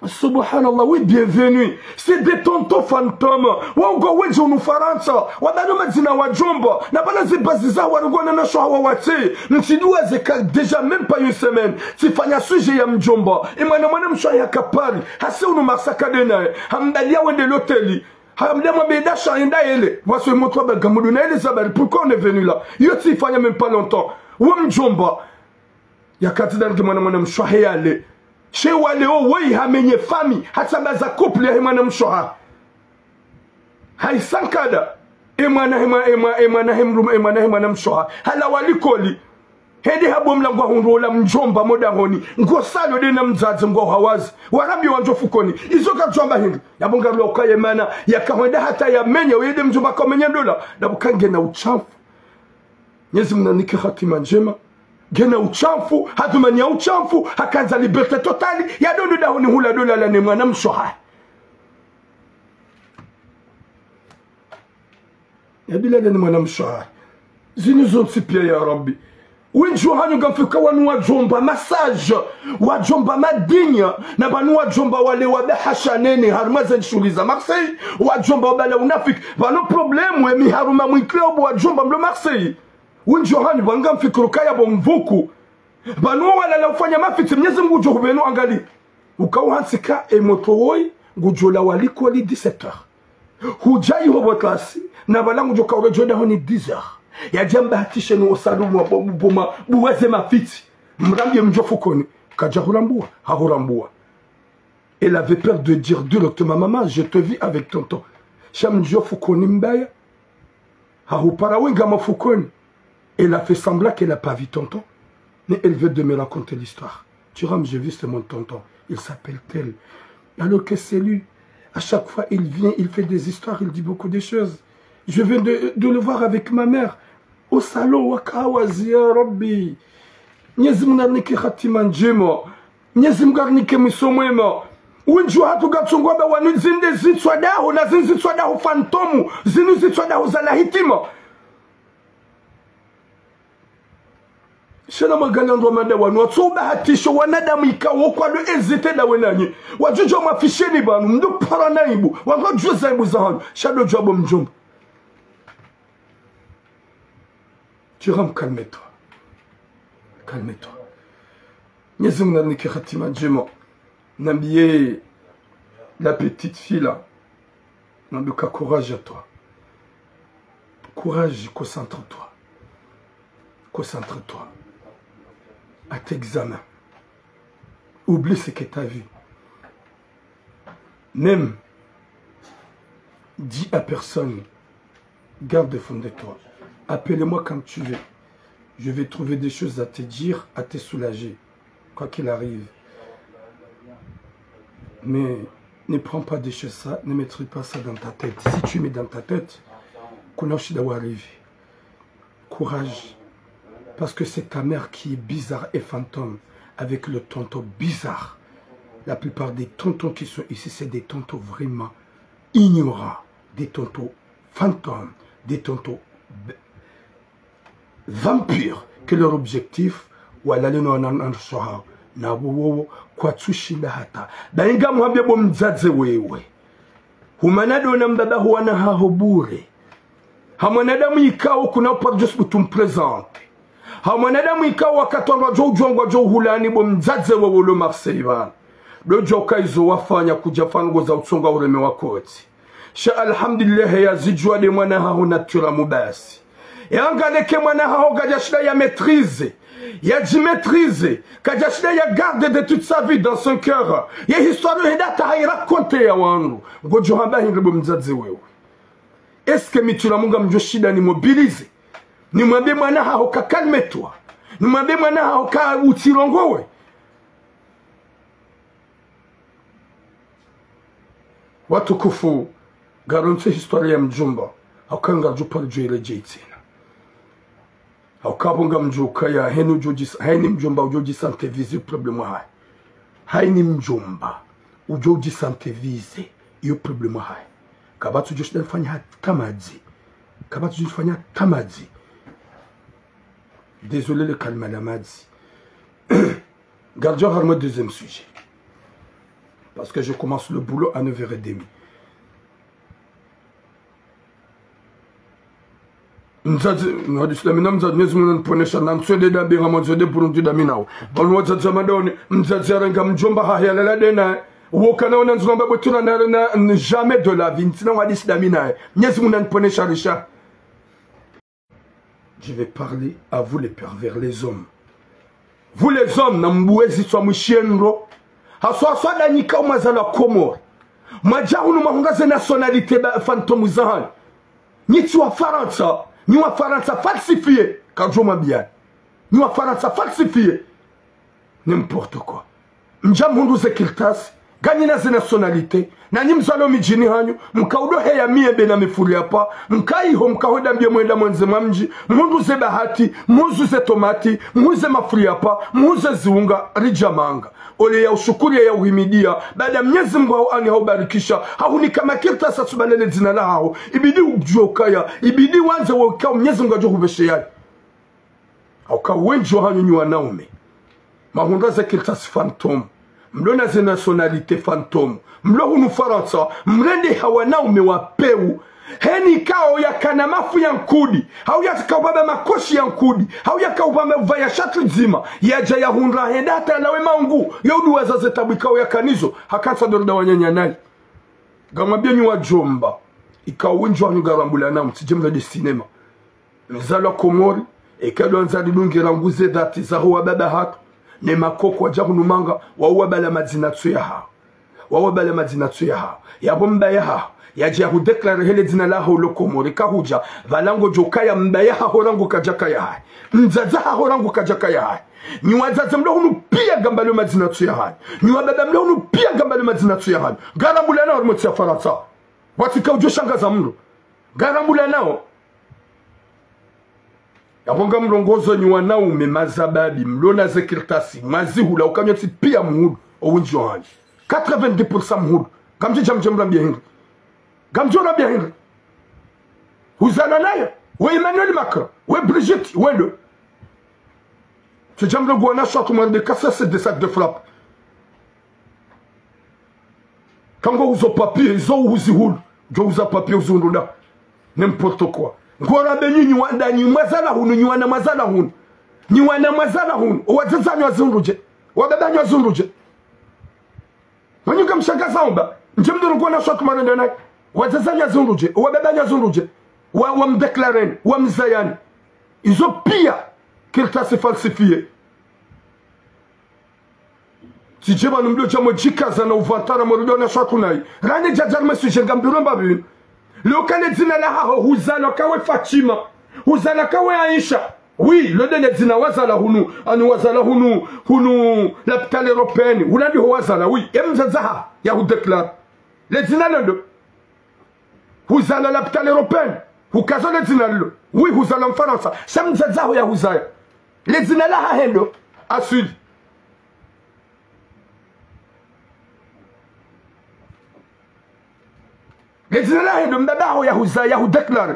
Subhanallah, oui, bienvenue. C'est des tontons fantômes. Wao ngwao wendji hunu Farantsa. Wabalo madzina wadjomba. Na bala zibazi za warigwana na shoha wawatsi. Mtsidjuwa zeka déjà même pas une semaine. Tsifanya sujet ya mdjomba. Emwana mwana mshe wahe yaka Paris. Hasi hunu Marseille kadenaye. Hamdaliya wende loteli. Hamdaliya mwabedasha enda yele. Waso emotwa ba gamudu na yele zabari. Pourquoi on est venu là? Iyo tsifanya même pas longtemps. Wo mdjomba. Yakatsi danike mwana mwana mshe wahe yale. She wale o woyi hamenye famille, hatsambaza couple yahe mwana mshe wahahe. Hayisankada. Emwana, emwa-, emwa-, emwana, emruma, emwana, emwana mshe wahahe. Halawa likoli. Hende habo mlango wahundru ola mdjomba mo dahoni. Ngo salo dena mdzadze ngo hawazi. Warambi wandjo fukoni. Izo kadjwamba hindri. Yabo ngarilo ukaye mana. Yakahwenda hata yamenye. Uyede mdjomba kamenye ndola. Dabo kangena utshafu. Mnyezi Mungu nanike hatima ndjema. Ngena utshafu, hadhumani ya utshafu, hakandza liberté totale, ya dondo dahoni hula dola la ne mwana mshe wahahe. Ya dola la ne mwana mshe wahahe. Zinu zontsi piya ya Rabbi. Wendji wahanyu ngamfikiri wanu wadjomba ma sages, wadjomba madinya, na pvanu wadjomba wale wa bahasha nene, harumwa ze shughuli za Marseille, wadjomba wabala unafiki, pvanu problème, emi harumwa mwinkle obo wadjomba mlo Marseille. Wendji wahanyu pvanu ngamfikiri ukaya bo mvuku. Pvanu walala ufanya mafitsi, Mnyezi Mungu ngudjo hupvenu angali. Uka uhantsika emotro woyi, ngudjo lawa likoli dix-sept heures. Hudja iho bo klasi, na pvala ngudjo kaure djo dahoni dix heures. Yadja mbahatisheni osalumu wa bo-, bo-, boma, buwaze mafitsi. Mrambiye mdjo fukoni, kadja hurambuwa, hahurambuwa. Elle avait peur de dire directement, maman, je te vis avec tonton. Sha mdjo fukoni mbaya. Hahupara wenga mafukoni. Elle a fait semblant qu'elle a pas vu tonton. Mais elle veut de me raconter l'histoire. Tu vois, j'ai vu, c'est mon tonton. Il s'appelle tel. Alors que c'est lui. À chaque fois, il vient, il fait des histoires, il dit beaucoup de choses. Je viens de, de le voir avec ma mère. Au salon, waka hawazi ya Rabbi. Mnyezi Mungu nanike hatima ndjema. Mnyezi Mungu arinike mwiso mwema. Wendji wahatru ngatsongwa ba wanu zinde zitswa daho, na zinu zitswa daho fantôme, zinu zitswa daho za la hitima. Shana magana ndo mada wanu, watso ubahatisho wanadamu ikao kwado hésité dawe nanyi. Wadjudjo mafisheni pvanu, mdo para na aibu, wandro djuwe za aibu zahanyu, sha ndo djuwa bo mdjomba. Jérôme, calme-toi. Calme-toi. Mnyezi Mungu nanike hatima ndjema. Nambiye la petite fille là. Nambiye ka courage à toi. Courage, concentre-toi. Concentre-toi. À tes examens. Oublie ce que t'as vu. Même, dis à personne, garde au fond de toi. Appelle-moi quand tu veux. Je vais trouver des choses à te dire, à te soulager, quoi qu'il arrive. Mais ne prends pas des choses ça, ne mettez pas ça dans ta tête. Si tu mets dans ta tête, kuna shida warivi. Courage. Parce que c'est ta mère qui est bizarre et fantôme avec le tonton bizarre. La plupart des tontons qui sont ici, c'est des tontons vraiment ignorants, des tontons fantômes, des tontons b-, vampires, que leur objectif, walale no wana, wana, na wowo, kwatsushinda hata. Ba inga muhambe bo mdzadze wewe. Humana dona mbaba huwana haho bure. Ha mwanadamu ikao kuna upara djo subutu mprésenter. Ha mwanadamu ikao wakati wandru wadjo udjuwa ngwadjo uhulani bo mdzadze wewe ulo Marseille pvanu. Ndo djuwa uka izo wafanya kudja fanya ngo za utsonga ureme wa koti. Sha alhamdulillah yazidjuwa nde mwana haho nature mubasi. Yangaleke mwana haho kadjashinda ya maîtriser. Yadji maîtriser. Kadjashinda ya garder de toute sa vie dans son cœur. Ye histoire heda ta hayi raconter ya wandru. Ngodjo hamba hindri bo mdzadze wewe. Est-ce que mi tsula munga mdjo shinda ni mobiliser? Ni mwambe mwana haho ka calme-toi. Ni mwambe mwana haho ka utsirongowe. Watukufu, ngarontsi histoire ya mdjomba. Hauka ngaridjo paro djo iredjei tsena. Hauka bo ngamdjo ukaya, heni udjo djis-, heni mdjomba udjo djisentir visé problème hahe. Haini mdjomba, udjo udjisentir visé, iyo problème hahe. Kapvatsi udjo shinda ufanya hata madzi. Kapvatsi udjo ufanya hata madzi. Désolé le kalima la madzi. Ngaridjo harumwa deuxième sujet. Parce que je commence le boulot à neuf heures et demie. Mdzadze, nihadisi dami na mdzadze, Mnyezi Mungu nanipvonesha, na ntswende dami, ngam ntswende Burundi dami nawo. Pvanu wadzadze wa madaoni, mdzadze yarenga mdjomba hahe yalala de naye. Wokana wona ndzulamba bwetula na, na, na jamais de la vie, ntsina uhadisi dami naye. Mnyezi Mungu nanipvonesha risha. Je vais parler à vous les pervers, les hommes. Vous les hommes, na mbuwe zitswa mwishiye ndro. Haswa, haswa da nyi ikao mwazalwa Komori. Mwadja hunu mwahundra ze nationalité ba fantôme zahanyu. Nyi tsi wa Farantsa, nyi wa Farantsa falsifié, kadjo mwambiyani. Nyi wa Farantsa falsifié. N'importe quoi. Mdja mhundru ze kartasi, nganyina ze nationalité, nanyi mzalwa midjini hanyu, mkaudo heya miembe na mifuri apa, mkaiho mkaho da mbiye mwenda mwendze mwa mdji, mhundru ze bahati, mhuzu ze tomati, mhuze mafuri apa, mhuze ziunga, ridja manga. Ole ya ushukuriya ya uhimidiya, baada Mnyezi Mungu hau ani haubarikisha, hahunika makartasi asubalele dzina lahaho, ibidi udjuwe ukaya, ibidi wandze wo ukao Mnyezi Mungu adjo hupvesheyayi. Hauka wendji wahanyu nyi wanaume. Mwahundra ze kartasi fantôme. Mlo na ze nationalité fantôme. Mlo hunu Farantsa. Mrende ha wanaume wa pewu. Heni ikao yakana mafu ya nkudi. Hau yakao ubaba makoshi ya nkudi. Hau yakao ubaba mva ya shati dzima. Yadja yahundra henda hata lawe mangu. Yaudu waza ze tabu ikao yakanazo. Hakantsa dorda wananya nayi. Ngamwambiyo nyi wadjomba. Ikao wendji wahanyu ngarambula namu. Tsidje mlo de cinéma. Mzalwa Komori, eka ndo wandza ridunge rangu ze dhati zaho wababa hatru, ne makoko wadja hunu manga, wawabala madzina tsu yahawo. Wawabala madzina tsu yahawo. Yapvo mbaba yahaho, yadje yahu déclaré he le dzina laho lo Komori kahudja, pvala ngodjo kaya mbaba yahaho rangu kadjakaya hahe. Mdzadze haho rangu kadjakaya hahe. Nyi wadzadze mlo hunu piya ngambalo madzina tsu yahanyu. Nyi wababa mlo hunu piya ngambalo madzina tsu yahanyu. Ngarambula nawo harumwa ntsi ya Farantsa. Watsika udjo shangaza mlo. Ngarambula nawo. Yapvo ngamrongozo nyi wanaume mazababi, mlo na ze kartasi, mwazihula, uka nyontsi piya muhulu, owendji wahanyu. Quatre-vingt-dix pour cent muhulu. Ngamdjo dja mdje mrambiye hindri. Ngamdjo rambiya hindri. Huzalwa naye, we Emmanuel Macron, we Brigitte, we le. Tsidja mlo guwana shwatu mwari de casser des sacs de frappe. Kango uzo papier, izo uhuzihulu. Djo uza papier uzihundru da. N'importe quoi. Ngora be nyi, nyi wa, da nyi mwazalwa hunu, nyi wana mwazalwa hunu. Nyi wana mwazalwa hunu. Owadzadze wanyu wazihundru dje. Wababa wanyu wazihundru dje. Wanyu ngamshangaza umba. Ndje mdru ngona shwatu marende nayi. Wadzadze wanyu wazihundru dje. Owababa wanyu wazihundru dje. Wa, wamdéclareni. Wamzayani. Izo piya. Kartasi falsifié. Tsidje pvanu mdo dja mwedjikaza na uvantara mwerudo na shwatu nayi. Rane djadja rime sujet ngambiro mbapvi. Leo ka le dzina lahaho huzalwa kawe Fatima. Huzalwa kawe Aisha. Oui, lo de le dzina wazalwa hunu. Ani wazalwa hunu. Hunu lapitali européenne. Hula ndiho wazalwa, oui. E mdzadze haho yahu déclaré. Le dzina lolo. Huzalwa lapitali européenne. Hukazo le dzina lolo. Oui, huzalwa Mfarantsa. Sha mdzadze haho yahuzaya. Le dzina lahahe ndo. Aswili. Le dzina lahe ndo mbaba haho yahuza, yahu déclaré.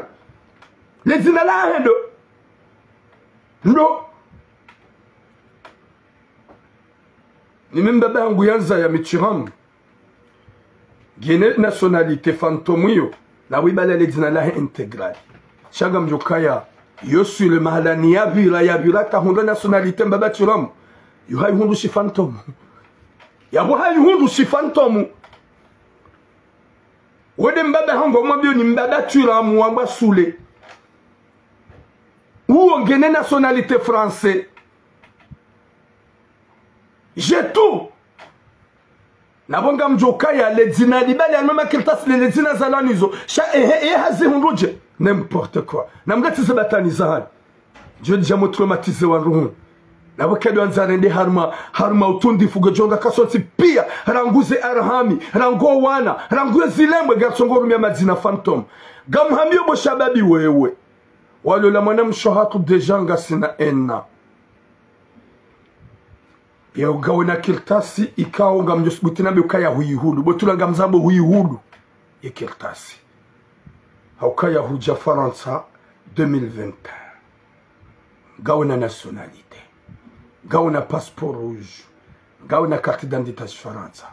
Le dzina lahe ndo. Ndo. Ni mi mbaba hangu yandzaya mi Tiramu. Ngena nationalité fantôme iyo, na wibala le dzina lahe intégral. Sha ngamdjo kaya, yo sule mahalani yapvira, yapvira hata hundra nationalité mbaba Tiramu. Yo hayihundru shi fantôme. Yapvo hayihundru shi fantôme. Wede mbaba hangu wamwambiyo ni mbaba Tiramu wamba sule. Uwo ngena nationalité française. J'ai tout. Napvo ngamdjo kaya le dzina libali ano makartasi le, le dzina zalwa nizo. Sha ehe, ehe hazihundru dje. N'importe quoi. Namgatsize batani zahanyu. Djo dja mo traumatisé wandru hunu. Napvo kado andza rende harumwa, harumwa utundifu ngodjo nga kasontsi piya. Rangu ze arhami. Rangu owana. Rangu ezilembwe ngartsongo rumia madzina fantôme. Ngamhambiyo bo shababi wewe. Walola mwana mshe hatru déjà ngasina ena. Piya ngawe na kartasi ikao ngamdjo subuti nambe ukaya huyihulu. Bo tula ngamzambo huyihulu. Ye kartasi. Haukaya hudja Farantsa deux mille vingt et un. Ngawe na nationalité. Ngawe na passeport rouge. Ngawe na carte d'identité ya Farantsa.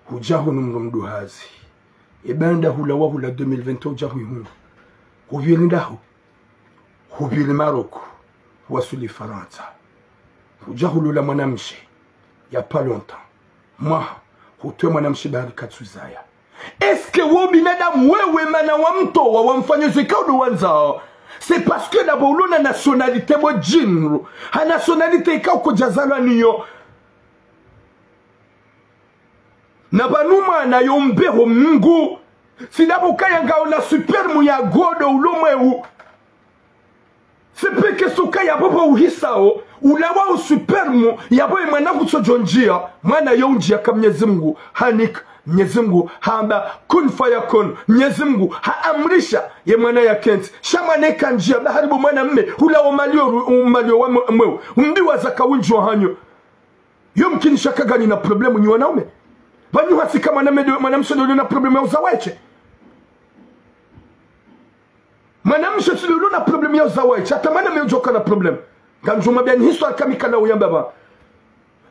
Hudja hunu mdru mduhazi. Eba nda hula wahula deux mille vingt hudja hwihundru. Hupviri ndahu. Hupviri Maroko. Huwasuli Farantsa. Hudja hulola mwanamshe. Y a pas longtemps. Mwaha. Hutowa mwanamshe bahari katsuzaya. Est-ce que wo binadamu wewe mana wamtowa wamfanya zo ikao ndo wandzao? C'est parce que d'abord ulo na nationalité bo djinru. Ha nationalité ikao kodjazalwa nayo. Na pvanu mwana yo mbeho Mngu. Tsi ndapvo kaya ngawo na sperme ya godo ulo mwewu. C'est pas que suka yapvo pvo uhisao, ulawa u sperme, yapvo ye mwana kutsodjo ndjia, mwana yo undjia ka Mnyezi Mngu hanika, Mnyezi Mngu hamba, kun fayakun, Mnyezi Mngu haamrisha, ye mwana yakentsi, sha mwana eka ndjia, bahari bo mwana mme, ulawa o malio ru-, o malio wa mwe-, mwewu, umbi wa zaka windji wa hanyo. Yo mkinisha ka nganyi na problème nyi wanaume. Pvanyu hasika mwana mme ndo, mwanamshe ndo na problème ya uzawa eshe. Mwanamshe tsi ndo na problème ya uzawa eshe. Hata mwana mme udjoka na problème. Ngamdjo mwambiani histoire kamili kana uyamba pva.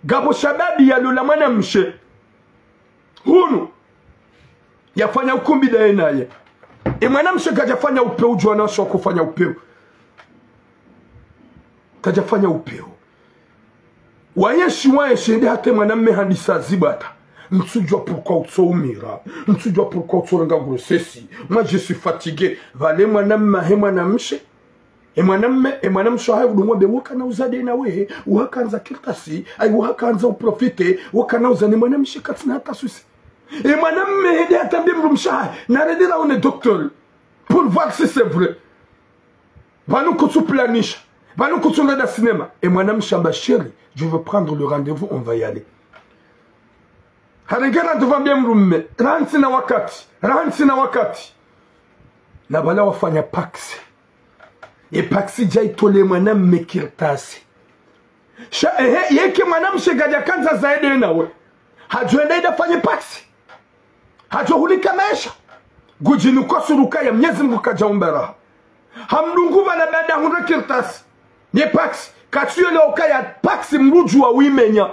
Ngapvo shababi yalola mwanamshe. Hunu. Yafanya ukumbi ndaye naye. E mwanamshe kadjafanya upvewu, udjuwa na sho kufanya upvewu. Kadjafanya upvewu. Wayeshi, wayeshi, ende hata e mwanamme handisa zibwata. Ntsudjuwa pourquoi utso umira. Ntsudjuwa pourquoi utso renga grossesse. Moi, je suis fatigué. Pvale mwanamme he mwanamshe. E mwanamme, e mwanamshe haye udungwa be woka na uza de nawe, woka andza kartasi, ayi woka andza uprofite, woka na uza ne mwanamshe katsina hata souci. E mwanamme hende hata mbe mdrumshe haye, narende raone docteur, pour voir si c'est vrai. Pvanu kutsu planisha, pvanu kutsu nda cinéma. E mwanamshe amba chéri, je veux prendre le rendez-vous, on va y aller. Harenge rendez-vous ambe mdrumme, raha ntsina wakati, raha ntsina wakati. Na pvala wafanya paksi. E paksi dja itole mwanamme kartasi. Sha, ehe, yeka mwanamshe kadja kandza zaidi nawe. Hadjo enda ida fanye paksi. Hadjo hunika maesha. Ngudjinu kosuruka ya Mnyezi Mngu kadja umba raha. Hamdungu pvala baada hundra kartasi. Ne paksi. Katsuyole ukaya paksi mdru udjuwa uyimenya.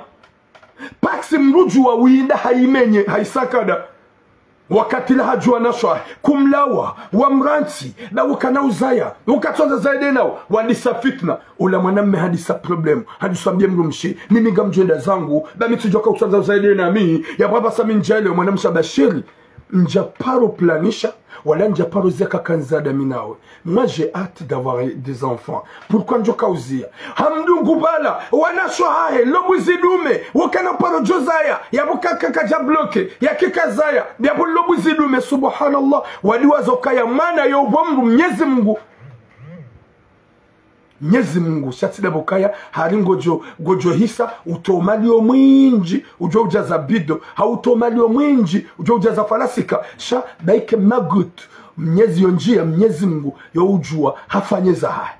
Paksi mdru udjuwa uyinda hayimenye, hayisakada. Wakati la hadjuwa na sho hahe, kumlawa, wamrantsi, na ukana uzaya, ukatsondza zaidi nawo, wandisa fitna. Ula mwanamme handisa problème, handisa ambie mdrumshe, mimi ngamdjo enda zangu, ba mi tsudjoka utsondza zaidi nami, ya baba sa mi ndjele, mwanamshe amba chéri, ndja paro planisha, wala ndja paro zeka kandza da mi nawe. Moi, j'ai hâte d'avoir des enfants. Pourquoi ndjoka uzia? Hamdungu pvala, wanasho hahe, lobu zidume, wokana paro djozaya, ya bukaka kadja bloqué, ya kika zaya, ya bu lobu zidume, subhanallah, wadiwaza ukaya mwana yo bo mdru Mnyezi Mngu. Mnyezi Mngu, sha tsi ndapvo kaya, hari ngodjo, ngodjo hisa, utowa o mali o mwindji, udjo udjaza bido, ha utowa o mali o mwindji, udjo udjaza falasika, sha, baike magutu, Mnyezi yo ndjia, Mnyezi Mngu, yo udjuwa, hafanye zahahe.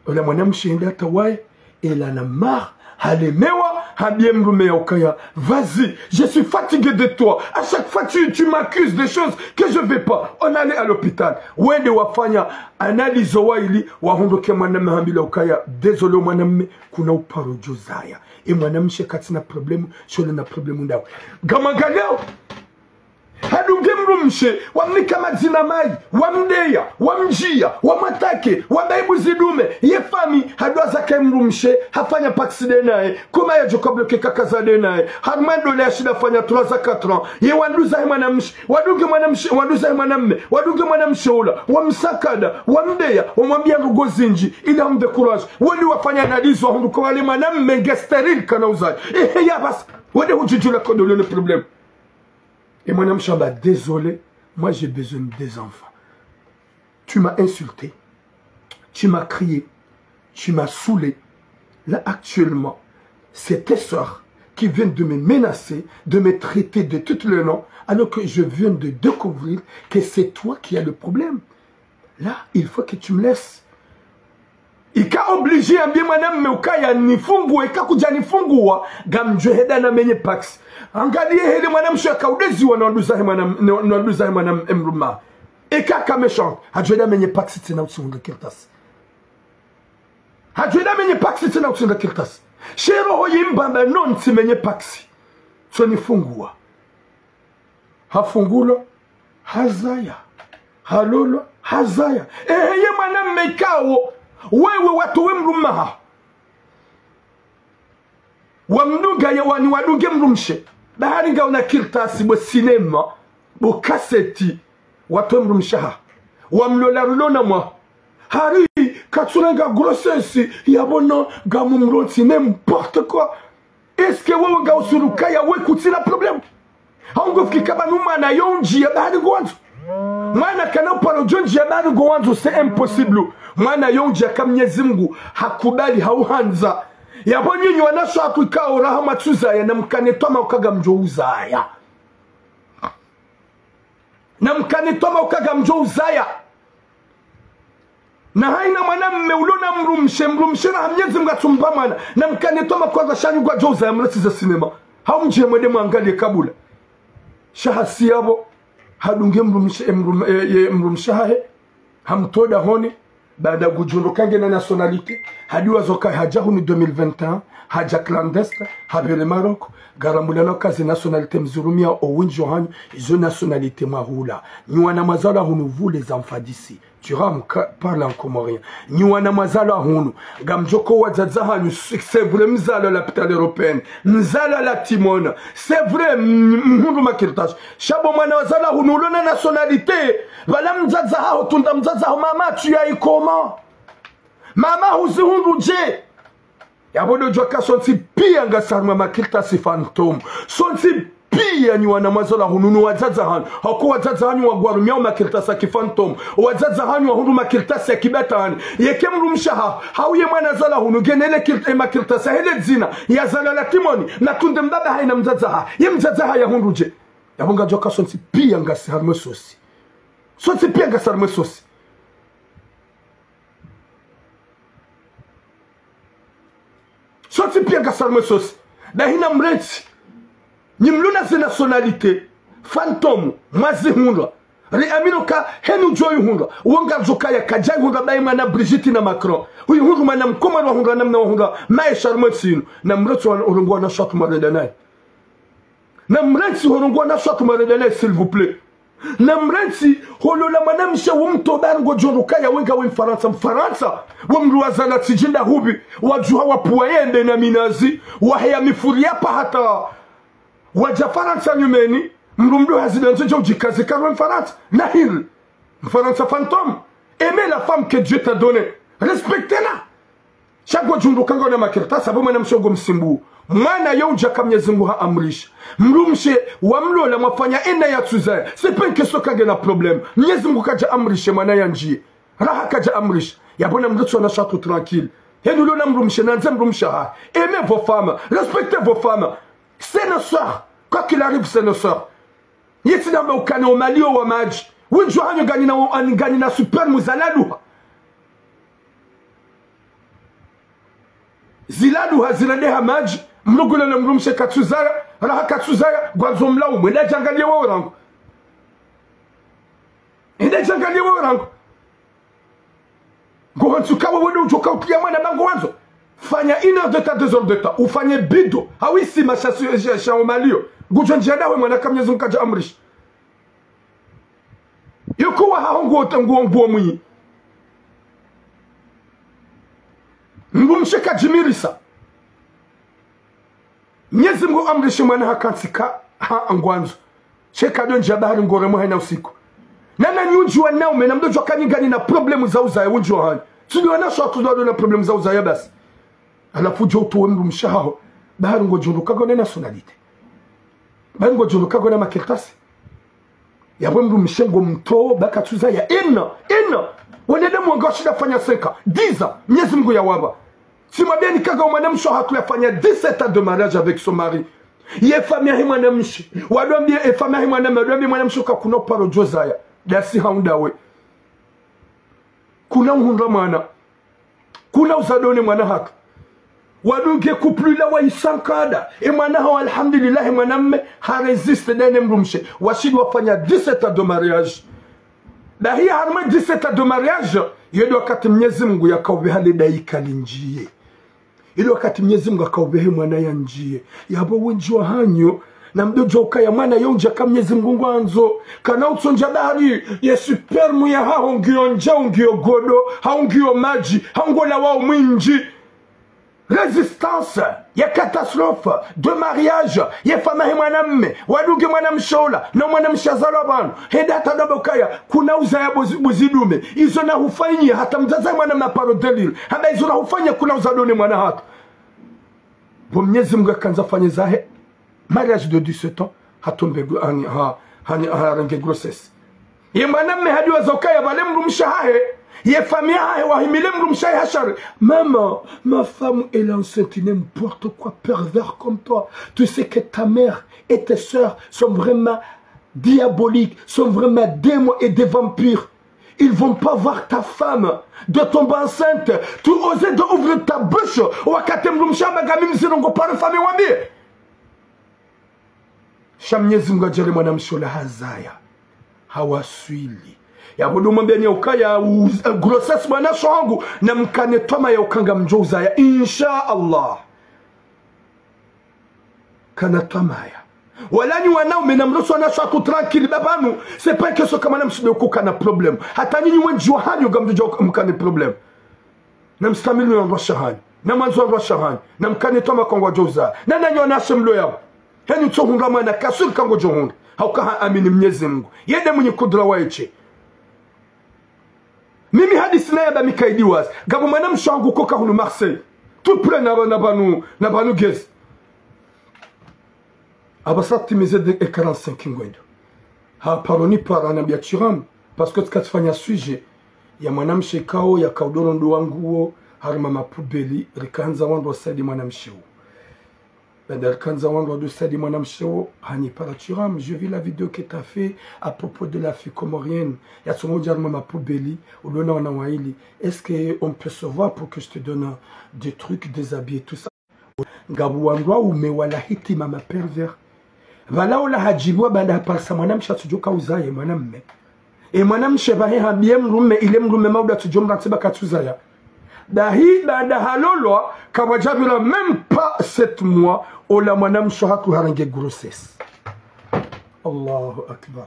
Ola mwanamshe hende hata waye, elle en a marre, halemewa, hambie mdrumme ya ukaya, vas-y, je suis fatigué de toi. À chaque fois, tu, tu m'accuses des choses que je vais pas. On allait à l'hôpital. Wende wafanya analyse wayili, wahundru ke mwanamme hambila ukaya, désolé mwanamme, kuna uparo djozaya. E mwanamshe katsina problème, sho le na problème ndawe. Ngamwangalio. Hadunge mdrumshe, wamnika madzina mayi, wamdeya, wamdjia, wamwatake, wamba ibu zidume, ye fami, hadwaza ke mdrumshe, hafanya paksi de naye, kuma yadjoka bloqué kaka za de naye, harumwa ndola ya shinda fanya trois à quatre ans, ye wanduza he mwanamshe, wadunge mwanamshe, wanduza he mwanamme, wadunge mwanamshe ula, wamsakada, wamdeya, wamwambia ndrongo zindji, ili hamdécourage, wende wafanya analyse wahundru ko wale mwanamme nge stérile kana uzayi. Ehe, ya basi, wende hudjudjula ko ndo le problème. E mwanamshe amba, désolé, moi j'ai besoin des enfants. Tu m'as insulté, tu m'as crié, tu m'as saoulé. Là, actuellement, c'est tes sœurs qui viennent de me menacer, de me traiter de tous les noms, alors que je viens de découvrir que c'est toi qui as le problème. Là, il faut que tu me laisses. Ika obligé yambie mwanamme ukaya nifunguwe, ika kudja nifunguwa, ngamdjo henda namenye paksi. Angalie hele mwanamshe yaka udeziwa na wanduza he mwana, na, na wanduza he mwana mdrumme. Ika ka méchant, hadjo henda menye paksi tsena utsi hundra kartasi. Hadjo henda menye paksi tsena utsi hundra kartasi. She roho yimbamba non tsimenye paksi. Tso nifunguwa. Hafungulwa, hazaya. Halolwa, hazaya. Ehe, ye mwanamme ikao, wewe watowe mdrumme haho. Wamdunga ye wani wadunge mdrumshe. Bahari ngauna kartasi bo sinema, bo kaseti, watowe mdrumshe haho. Wamlola rulona mwa. Hari, katsurenga grossesse, yapvo no, ngamumrontsi, n'importe quoi. Est-ce que wewe ngausuruka ya we kutsina problème? Hau ngofikiri kaba nu mwana yondji ya bahari ngowandzo. Mwana kana uparo djondji ya bahari ngowandzo, c'est impossible. Mwana yondji ya ka Mnyezi Mngu hakubali hauhandza. Yapvo nyinyi wanashe hatru ikao raha mwatsuzaya namkane twama uka ngamdjo uzaya. Namkane twama uka ngamdjo uzaya. Na haina mwanamme ulona mdrumshe, mdrumshe raha Mnyezi Mngu atsumpa mwana. Namkane twama kwanza sha nyi ngwadjo uzaya mresi za sinema. Hau mdje mwende mwangalie kabula. Sha hasi yapvo, hadunge mdrumshe, e mdrum-, e, e, mdrumshe hahe. Hamtowa dahoni, baada ngudjundru ka ngena nationalité, hadiwa zoka hadja hunu deux mille vingt et un, hadja clandestin, hapvire Maroc, ngaramulana kazi nationalité mzirumia o windji wahanyu, izo nationalité mwahula. Nyi wana mwazalwa hunu vous les enfants d'ici. Tu vas me ca-, parler en comorien. Nyi wana mwazalwa hunu, ngamdjoko wadzadze hanyu, c'est vrai mzalwa lapitali européenne, mzalwa la Timone, c'est vrai m-, mhundru makartasi. Sha bo mwana wazalwa hunu ulona nationalité, pvala mdzadze haho, tunda mdzadze haho, maman, tu as eu comment? Maman, huzihundru dje? Yapvo ndo djuwa ka sontsi pia ngasi harumwa makartasi fantôme. Sontsi pia nyi wana mwazalwa hunu nu wadzadze hanyu. Hauka wadzadze hanyu wagwarumiao makartasi ya kifantôme. Wadzadze hanyu wahundru makartasi ya kibatwani. Yeke mdrumshe haho, hau ye mwana zalwa hunu, ngena ele kart-, e makartasi ya hele dzina, yazalwa la Timoni, na tunde mbaba hahe na mdzadze hahe. Ye mdzadze hahe yahundru dje? Yapvo ngadjuwa ka sontsi pia ngasi harumwa e sosi. Sontsi pia ngasi harumwa e sosi. Sontsi pia ngasi harumwa e sosi. Bahi namrentsi. Nyi mlona ze nationalité fantôme, mwazihundra. Riamino ka henu djo ihundra. Wo ngardjo kaya kadja ihundra bahi mwana Brigitte na Macron. Uyihundru mwana mkomori wahundra namna wahundra maesha harumwa e ntsi inu. Namrentsi wa-, urongoa wanashe hatru mwarenda naye. Namrentsi urongoa wanashe hatru mwarenda naye, s'il vous plaît. Namrentsi, holola mwanamshe wo mtowa bahari ngodjo ndru kaya we ngawe Mfarantsa. Mfarantsa, wo mdru wazalwa tsi djinda hupvi, wadjuha wapvuwa yende na minazi, waheya mifuri ya pvahata. Wadja Farantsa nyumeni, mdru mdru hazida nzo dja udjikaze karwe Mfarantsa. Na hiri, Mfarantsa fantôme. Aimez la femme que Dieu t'a donnée. Respectez-la. Sha ngodjo ndru ka ngauna makartasi, apvo mwanamshe ngo msimbu. Mwana yo udja ka Mnyezi Mngu haamrisha. Mdrumshe wamlola mwafanya ena yatsuzaya. C'est pas une question ka ngena problème. Mnyezi Mngu kadja amrishe mwana yandjiye. Raha kadja amrisha. Yapvo namrentsi wanashe hatru tranquille. Henu ulona mdrumshe, nandze mdrumshe hahe. Aimez vos femmes. Respectez vos femmes. C'est nos sœurs. Quoi qu'il arrive, c'est nos sœurs. Yetsi namba ukane o malio wa madji. Windji wahanyu nganina o-, nganina sperme zaladuha. Ziladuha zirendeha madji, mlugule na mdrumshe katsuzaya, raha katsuzaya, ngwandzo mlaumu. Enda djangaliye wo rangu. Enda djangaliye wo rangu. Ngohantsu ka wewe ndo udjoka utria mwana ba ngowandzo. Fanya une heure de temps, deux heures de temps. Ufanye bido. Hawisi masha su-, sha, sha umalio. Ngudjo ndjia ndawe mwana ka Mnyezi Mngu kadja amrisha. Yuko wa haho nguo ta-, nguo, nguo mwi. Mdrumshe kadjimirisa. Mnyezi Mngu amrishe mwana hakantsi ka ha ngwandzo. Sha eka ndo ndjia bahari ngoremwa haina usiku. Nana nyi windji wanaume, namdodjuwa ka nyi nganina problème za uzaya windji wahanyu. Tsi nyi wanashe hatru ndo na problème za uzaya basi. Halafu djo utowe mdrumshe haho. Bahari ngodjo ndru ka ngauna nationalité. Bahari ngodjo ndru ka ngauna makartasi. Yapvo mdrumshe ngo mtowa ba katsuzaya. Ena, ena. Wanadamu wanga washinda fanya cinq ans, dix ans. Mnyezi Mngu yawapva. Tsi mwambiani ka ngau mwanamshe hatru yafanya dix-sept ans de mariage avec son mari. Ye famille yahe mwanamshe. Wadwambiye, e famille yahe mwanamme, wadwambiye mwanamshe ka kuna uparo djo zaya. Dasi haunda we. Kuna uhundra mwana. Kuna uzadone mwana hatru. Wadunge couple ila wayisankada. E mwana hawo, alhamdulillah, e mwanamme ha résisté ndene mdrumshe. Washindi wafanya dix-sept ans de mariage. Bahi harumwa dix-sept ans de mariage, yo ndo wakati Mnyezi Mngu yakaupveha le daika lindjiye. Ilo wakati Mnyezi Mngu akaupvehe mwana yandjiye. Yapvo windji wahanyu, Na mdodjo ukaya mwana yo ndja ka Mnyezi Mngu ngwandzo, kana utsondja bahari, ye sperme yahaho ngiyo ndjau, ngiyo godo, hau ngiyo madji, hau ngolawao mwindji. Résistance ya catastrophe de mariage, ye famiyi yahe mwanamme, wadunge mwanamshe ola, na mwanamshe azalwa pvanu, hende hata ndo amba ukaya, kuna uzaya buzi, buzi dume, izo na hufanyia, hata mdzadze mwanamme aparo délire, hamba izo na hufanyia kuna uzaya done mwana hata. Bo Mnyezi Mngu yakandza fanye zahe, mariage de dix-sept ans, hatombe gro-, hani, ha, hani, harenge grossesse. Ye mwanamme hadiwaza ukaya pvale mdrumshe hahe, ye famiyi yahahe wahimile mdrumshe hahe hashari. Maman, ma femme elle est enceinte, n'importe quoi, pervers comme toi. Tu sais que ta mère et tes sœurs sont vraiment diaboliques, sont vraiment démons et des vampires. Ils vont pas voir ta femme de tomber enceinte. Tu osais de ouvrir ta bouche. Wakati mdrumshe hamba ngami mziro, ngo paro famiyi wambie. Sha Mnyezi Mngu hadjaaliya mwanamshe ola hazaya. Hawaswili. Yapvo ndo mwambiani ya ukaya u-, grossesse mwanashe wangu, na mkane twamaya uka ngamdjo uzaya. Insha Allah. Kana twamaya. Wala nyi wanaume na mlotsi wanashe hatru tranquille, ba pvanu, c'est pas que so kama na mshindo kukana problème. Hata nyinyi wendji wahanyu ngamdjo mkane problème. Na mstamili wandrwashe wahanyu. Na mwandzo wandrwashe wahanyu. Na mkane twamaya uka ngwadjo uzaya. Na nanyi wanashe mlo yapvo. Heni tso hundra mwana kaswili ka ngodjo hundra. Hauka ha amini Mnyezi Mngu. Yende mwinyi kudra wa yeshe. Mimi hadisi naya ba Mikaili wazi. Ngapvo mwanamshe wangu koka hunu Marseille. Tout près na, na pvanu, na pvanu Gezi. Apvasa timize de, e quarante-cinq ngwendo. Haparo nipara hanambia Thuram. Parce que tsika tsifanya sujet ya mwanamshe kao yaka udoro ndo wangu wo harumwa ma poubelle, rikandza wandru wasaidie mwanamshe wo. Baada rikandza wandru wadjo saidia mwanamshe wo, hanipara Thuram, j'ai vu la vidéo que t'as fait à propos de la fille comorienne. Yatsongodja harumwa ma poubelle, uliona wana waili. Est-ce que on peut se voir pour que je te donne des trucs, des habits et tout ça? Ngapvo wandru waume wala hitima ma pervers. Pvala ola hadjibiwa baada haparisa mwanamshe atsudjo ka uzaye mwanamme. E mwanamshe pvahe hambie mdrume, ile mdrume mauda atsudjo mrantsi ba katsuzaya. Dahi baada halolwa, kapvadjapvira même pas sept mois, ola mwanamshe hatru harenge grossesse. Allahu Akbar.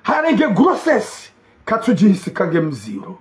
Harenge grossesse, katsudjihisi ka nge mziro.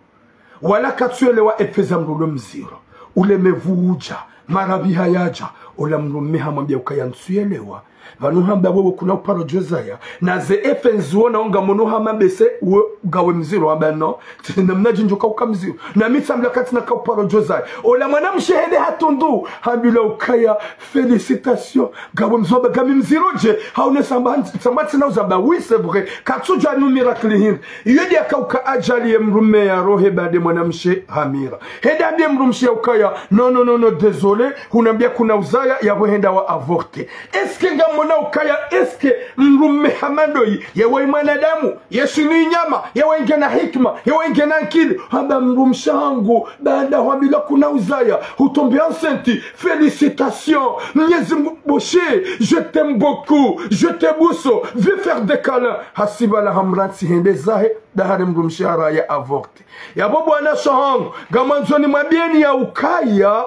Wala katsuelewa effet za mdru ulo mziro. Ulemevu udja, maradhi hayadja, ola mdrume hamwambia ukaya ntsuelewa. Pvanu hamba wewe kuna uparo djozaya. Na ze effet nziona onga mono hama bese we ngawe mziro hamba non. Tsina mna djindjo ka uka mziro. Na mi tsambila katsina ka uparo djozaya. Ola mwanamshe hende hatundu. Hambila ukaya félicitations. Ngawe mziro hamba ngami mziro dje. Haone samba, samba tsina uzamba. Oui, c'est vrai. Katsudja nu miracle hini. Iyo ndiyo yakauka ajali ye mdrume ya rohe baada mwanamshe hamira. Hende hambie mdrumshe ya ukaya, non, non, non, non, désolé, hunambia kuna uzaya, yapvo henda wa avorter. Est-ce que ngamona ukaya, est-ce que mdrume hama ndoyi, ye wayi mwanadamu, ye shinu inyama, ye wayi ngena hikima, ye wayi ngena nkili, hamba mdrumshe hangu, baada hwambilwa kuna uzaya, hutombé enceinte, félicitations, Mnyezi Mngu boshe, je t'aime beaucoup, je te bousse, viens faire des câlins. Hasiba la hamrantsi hende zahe, dahari mdrumshe haraya avorter. Yapvo bwana shahangu, ngamwandzo nimwambieni ya ukaya,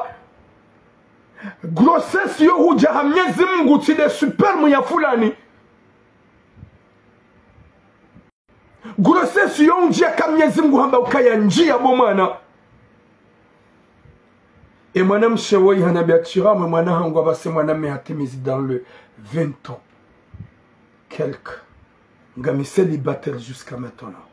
grossesse yo hudja ha Mnyezi Mngu tsi nde sperme ya fulani. Grossesse yo undjia ka Mnyezi Mngu hamba ukaya ndjia bo mwana. E mwanamshe woyi hanambia Thuram, mwana hangu apvase mwanamme hatimizi dans le vingt ans. Quelque. Ngami célibataire jusqu'à maintenant.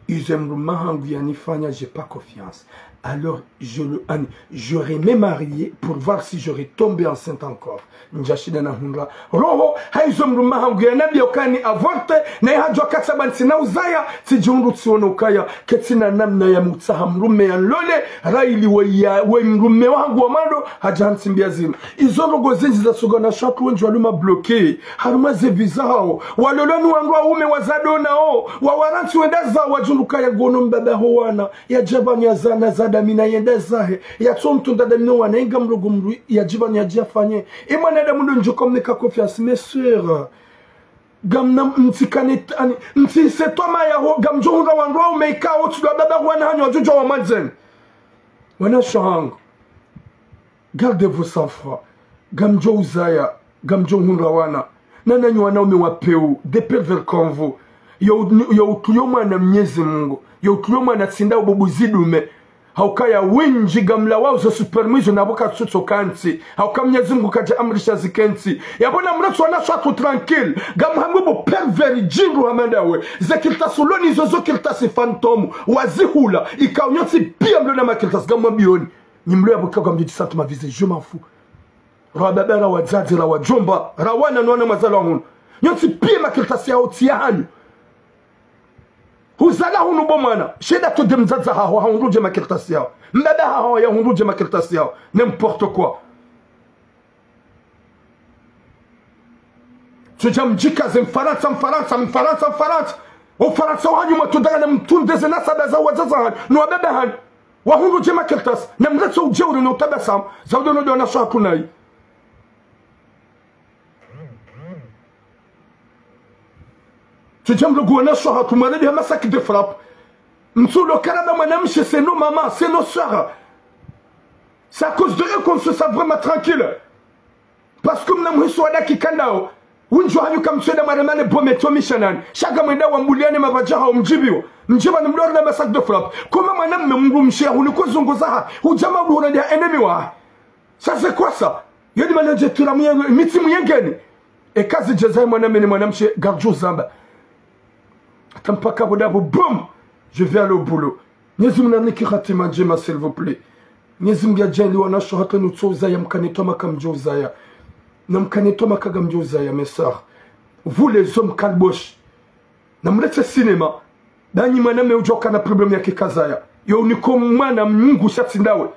Izo mdrume hangu yanifanya, j'ai pas confiance. Alors, je le, an-, j'aurais me marié pour voir si j'aurais tombé enceinte encore. Ndjashinda na hundra roho, haizo mdrume hangu yanambia ukaya ni avorter, na yahadjwa katsa ba ntsina uzaya, tsidjihundru tsiona ukaya, ketsina namna ya mutsaha mdrume ya nlole, raili we ya, we mdrume wangu wa mwando, hadja hantsimbia zinu. Izo ndrongo zindji za suga na shatru wendji walo ma bloqué. Harumwa ze vie zahao. Walolwa ni wandru waume wazadona o. Wawarantsi wenda zawo wadjundru ukaya ngono mbaba ho wana. Yadja pvanu yazana zadamina yenda zahe. Yatso mtunda damina wana inga mdru ngu mdru yadja pvanu yadja fanye. E mwanadamu ndo ndjo ka mnika confiance, mes sœurs. Ngamna mtsikane tani. Mtsise twamaya ho. Ngamdjo hundra wandru waume ikao tsi ndo wababa ho wana hanyu wadjudjuwa wa mwandzeni. Wana shahangu. Gardez vos sang-froid. Ngamdjo uzaya, ngamdjo hundra wana. Nanyi wanaume wa peu, des pervers comme vous. Yo, yo utruyo mwana Mnyezi Mungu. Yo utruyo mwana tsinda ububu zidume. Haukaya wendji ngamlawao zo sperme izo na bo katsutso kantsi. Hauka Mnyezi Mungu kadja amrisha zikentsi. Yapvo namretsi wanashe hatru tranquille. Ngamhamwe bo pervers djindru hama ndawe. Ze kartasi ulonizo zo kartasi fantôme. Wazihula. Ikao nyontsi piya mlo na makartasi ngamwambioni. Nyi mlo yapvo ikao ngamdjo djisanti mavisé, je m'en fous. Ra wababa, ra wadzadze, ra wadjomba, ra wana no wana mwazalwa hunu. Nyontsi piya makartasi yaho tsi yahanyu. Huzalwa hunu bo mwana. Sheda to nde mdzadze haho, hahundru dje makartasi yaho. Mbaba haho, yahundru dje makartasi yaho. N'importe quoi. Tsudja mdjikaze Mfarantsa, Mfarantsa, Mfarantsa, Mfarantsa. Ufarantsa wahanyu mwatundanga na mtunde ze nasaba za wadzadze hanyu. No wababa hanyu. Wahundru dje makartasi. Namretsi udjeuri no utabasamu. Za udo no ndo wanashe hatru nayi. Tsudja mlogu wanashe hatru mwaredi hama sac de frappe. Mtsulo karaba mwanamshe, c'est nos mamans, c'est nos sœurs. C'est à cause de eux qu'on se sent vraiment tranquille. Parce que mna mhisi wa dakika ndao. Wendji wahanyu kamtswenda mwaremane bo metso mishanani. Sha ngamwenda wambuliane mapvadja hao mdjibiwa. Mdjiba ni mdori na ma sac de frappe. Comment mwanamme mdrumshe yahuniko zungu zaha. Hudja maudu huna ndiha ennemi waha. Ça, c'est quoi ça? Yo ni mana ndje tura muye-, mitsi muyengeni. Eka zidje zahe mwanamme ne mwanamshe ngardjo zamba. Hata mpaka bo ndapvo, boum! Je vais aller au boulot. Mnyezi Mungu nanike hatima ndjema, s'il vous plaît. Mnyezi Mungu yadjaanli wanashe hatru nutso uzaya mkane toma kamdjo uzaya. Na mkane toma ka ngamdjo uzaya, mes sœurs. Vous les hommes kalbosh. Namretse cinéma. Danyi mwanamme udjo kana problème ya kikazaya. Yo uniko mwana mnyungu sha tsi ndawe.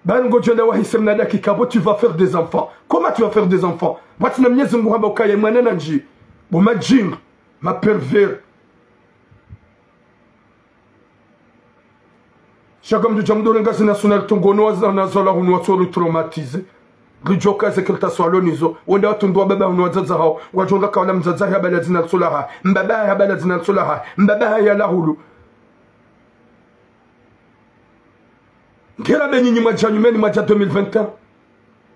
Bani ngodjo enda wahise mna dakika, bo tu vas faire des enfants. Comment tu vas faire des enfants? Bati na Mnyezi Mungu hamba ukaya mwana na ndji. Bo madjinga, ma pervers. Sha ngamdjo dja mdore ngazi nationalité ngono wazana zola hunu watso ri traumatiser. Ridjoka ze kartasi walo nizo. Wenda watundu wababa hunu wadzadze hao. Wadjo ndaka wala mdzadze hahe habala dzina litsolaha. Mbaba hahe habala dzina litsolaha. Mbaba hahe ya lahulu. Ngera be nyinyi mwadja nyumeni mwadja deux mille vingt et un.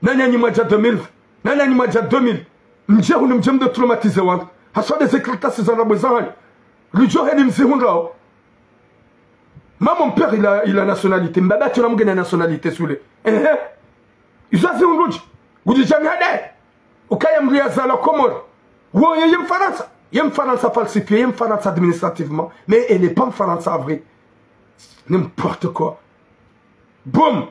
Nanyi nyi mwadja deux mille. Nanyi nyi mwadja deux mille. Mdje hunu mdje mdo traumatiser wandru. Haswa nde ze kartasi za ndrabo zahanyu. Ridjo heni mzihundrao. Maman, mon père, il a, il a nationalité. Mbaba hatru na mgeni nationalité sule. Ehe. Izo zihundrudji. Ngudji djani hadaye. Ukaya mdru yazalwa Komori. Wo, ye, ye Mfarantsa. Ye Mfarantsa falsifié, ye Mfarantsa administrativement. Mais elle est pas Mfarantsa vrai. N'importe quoi. Boum!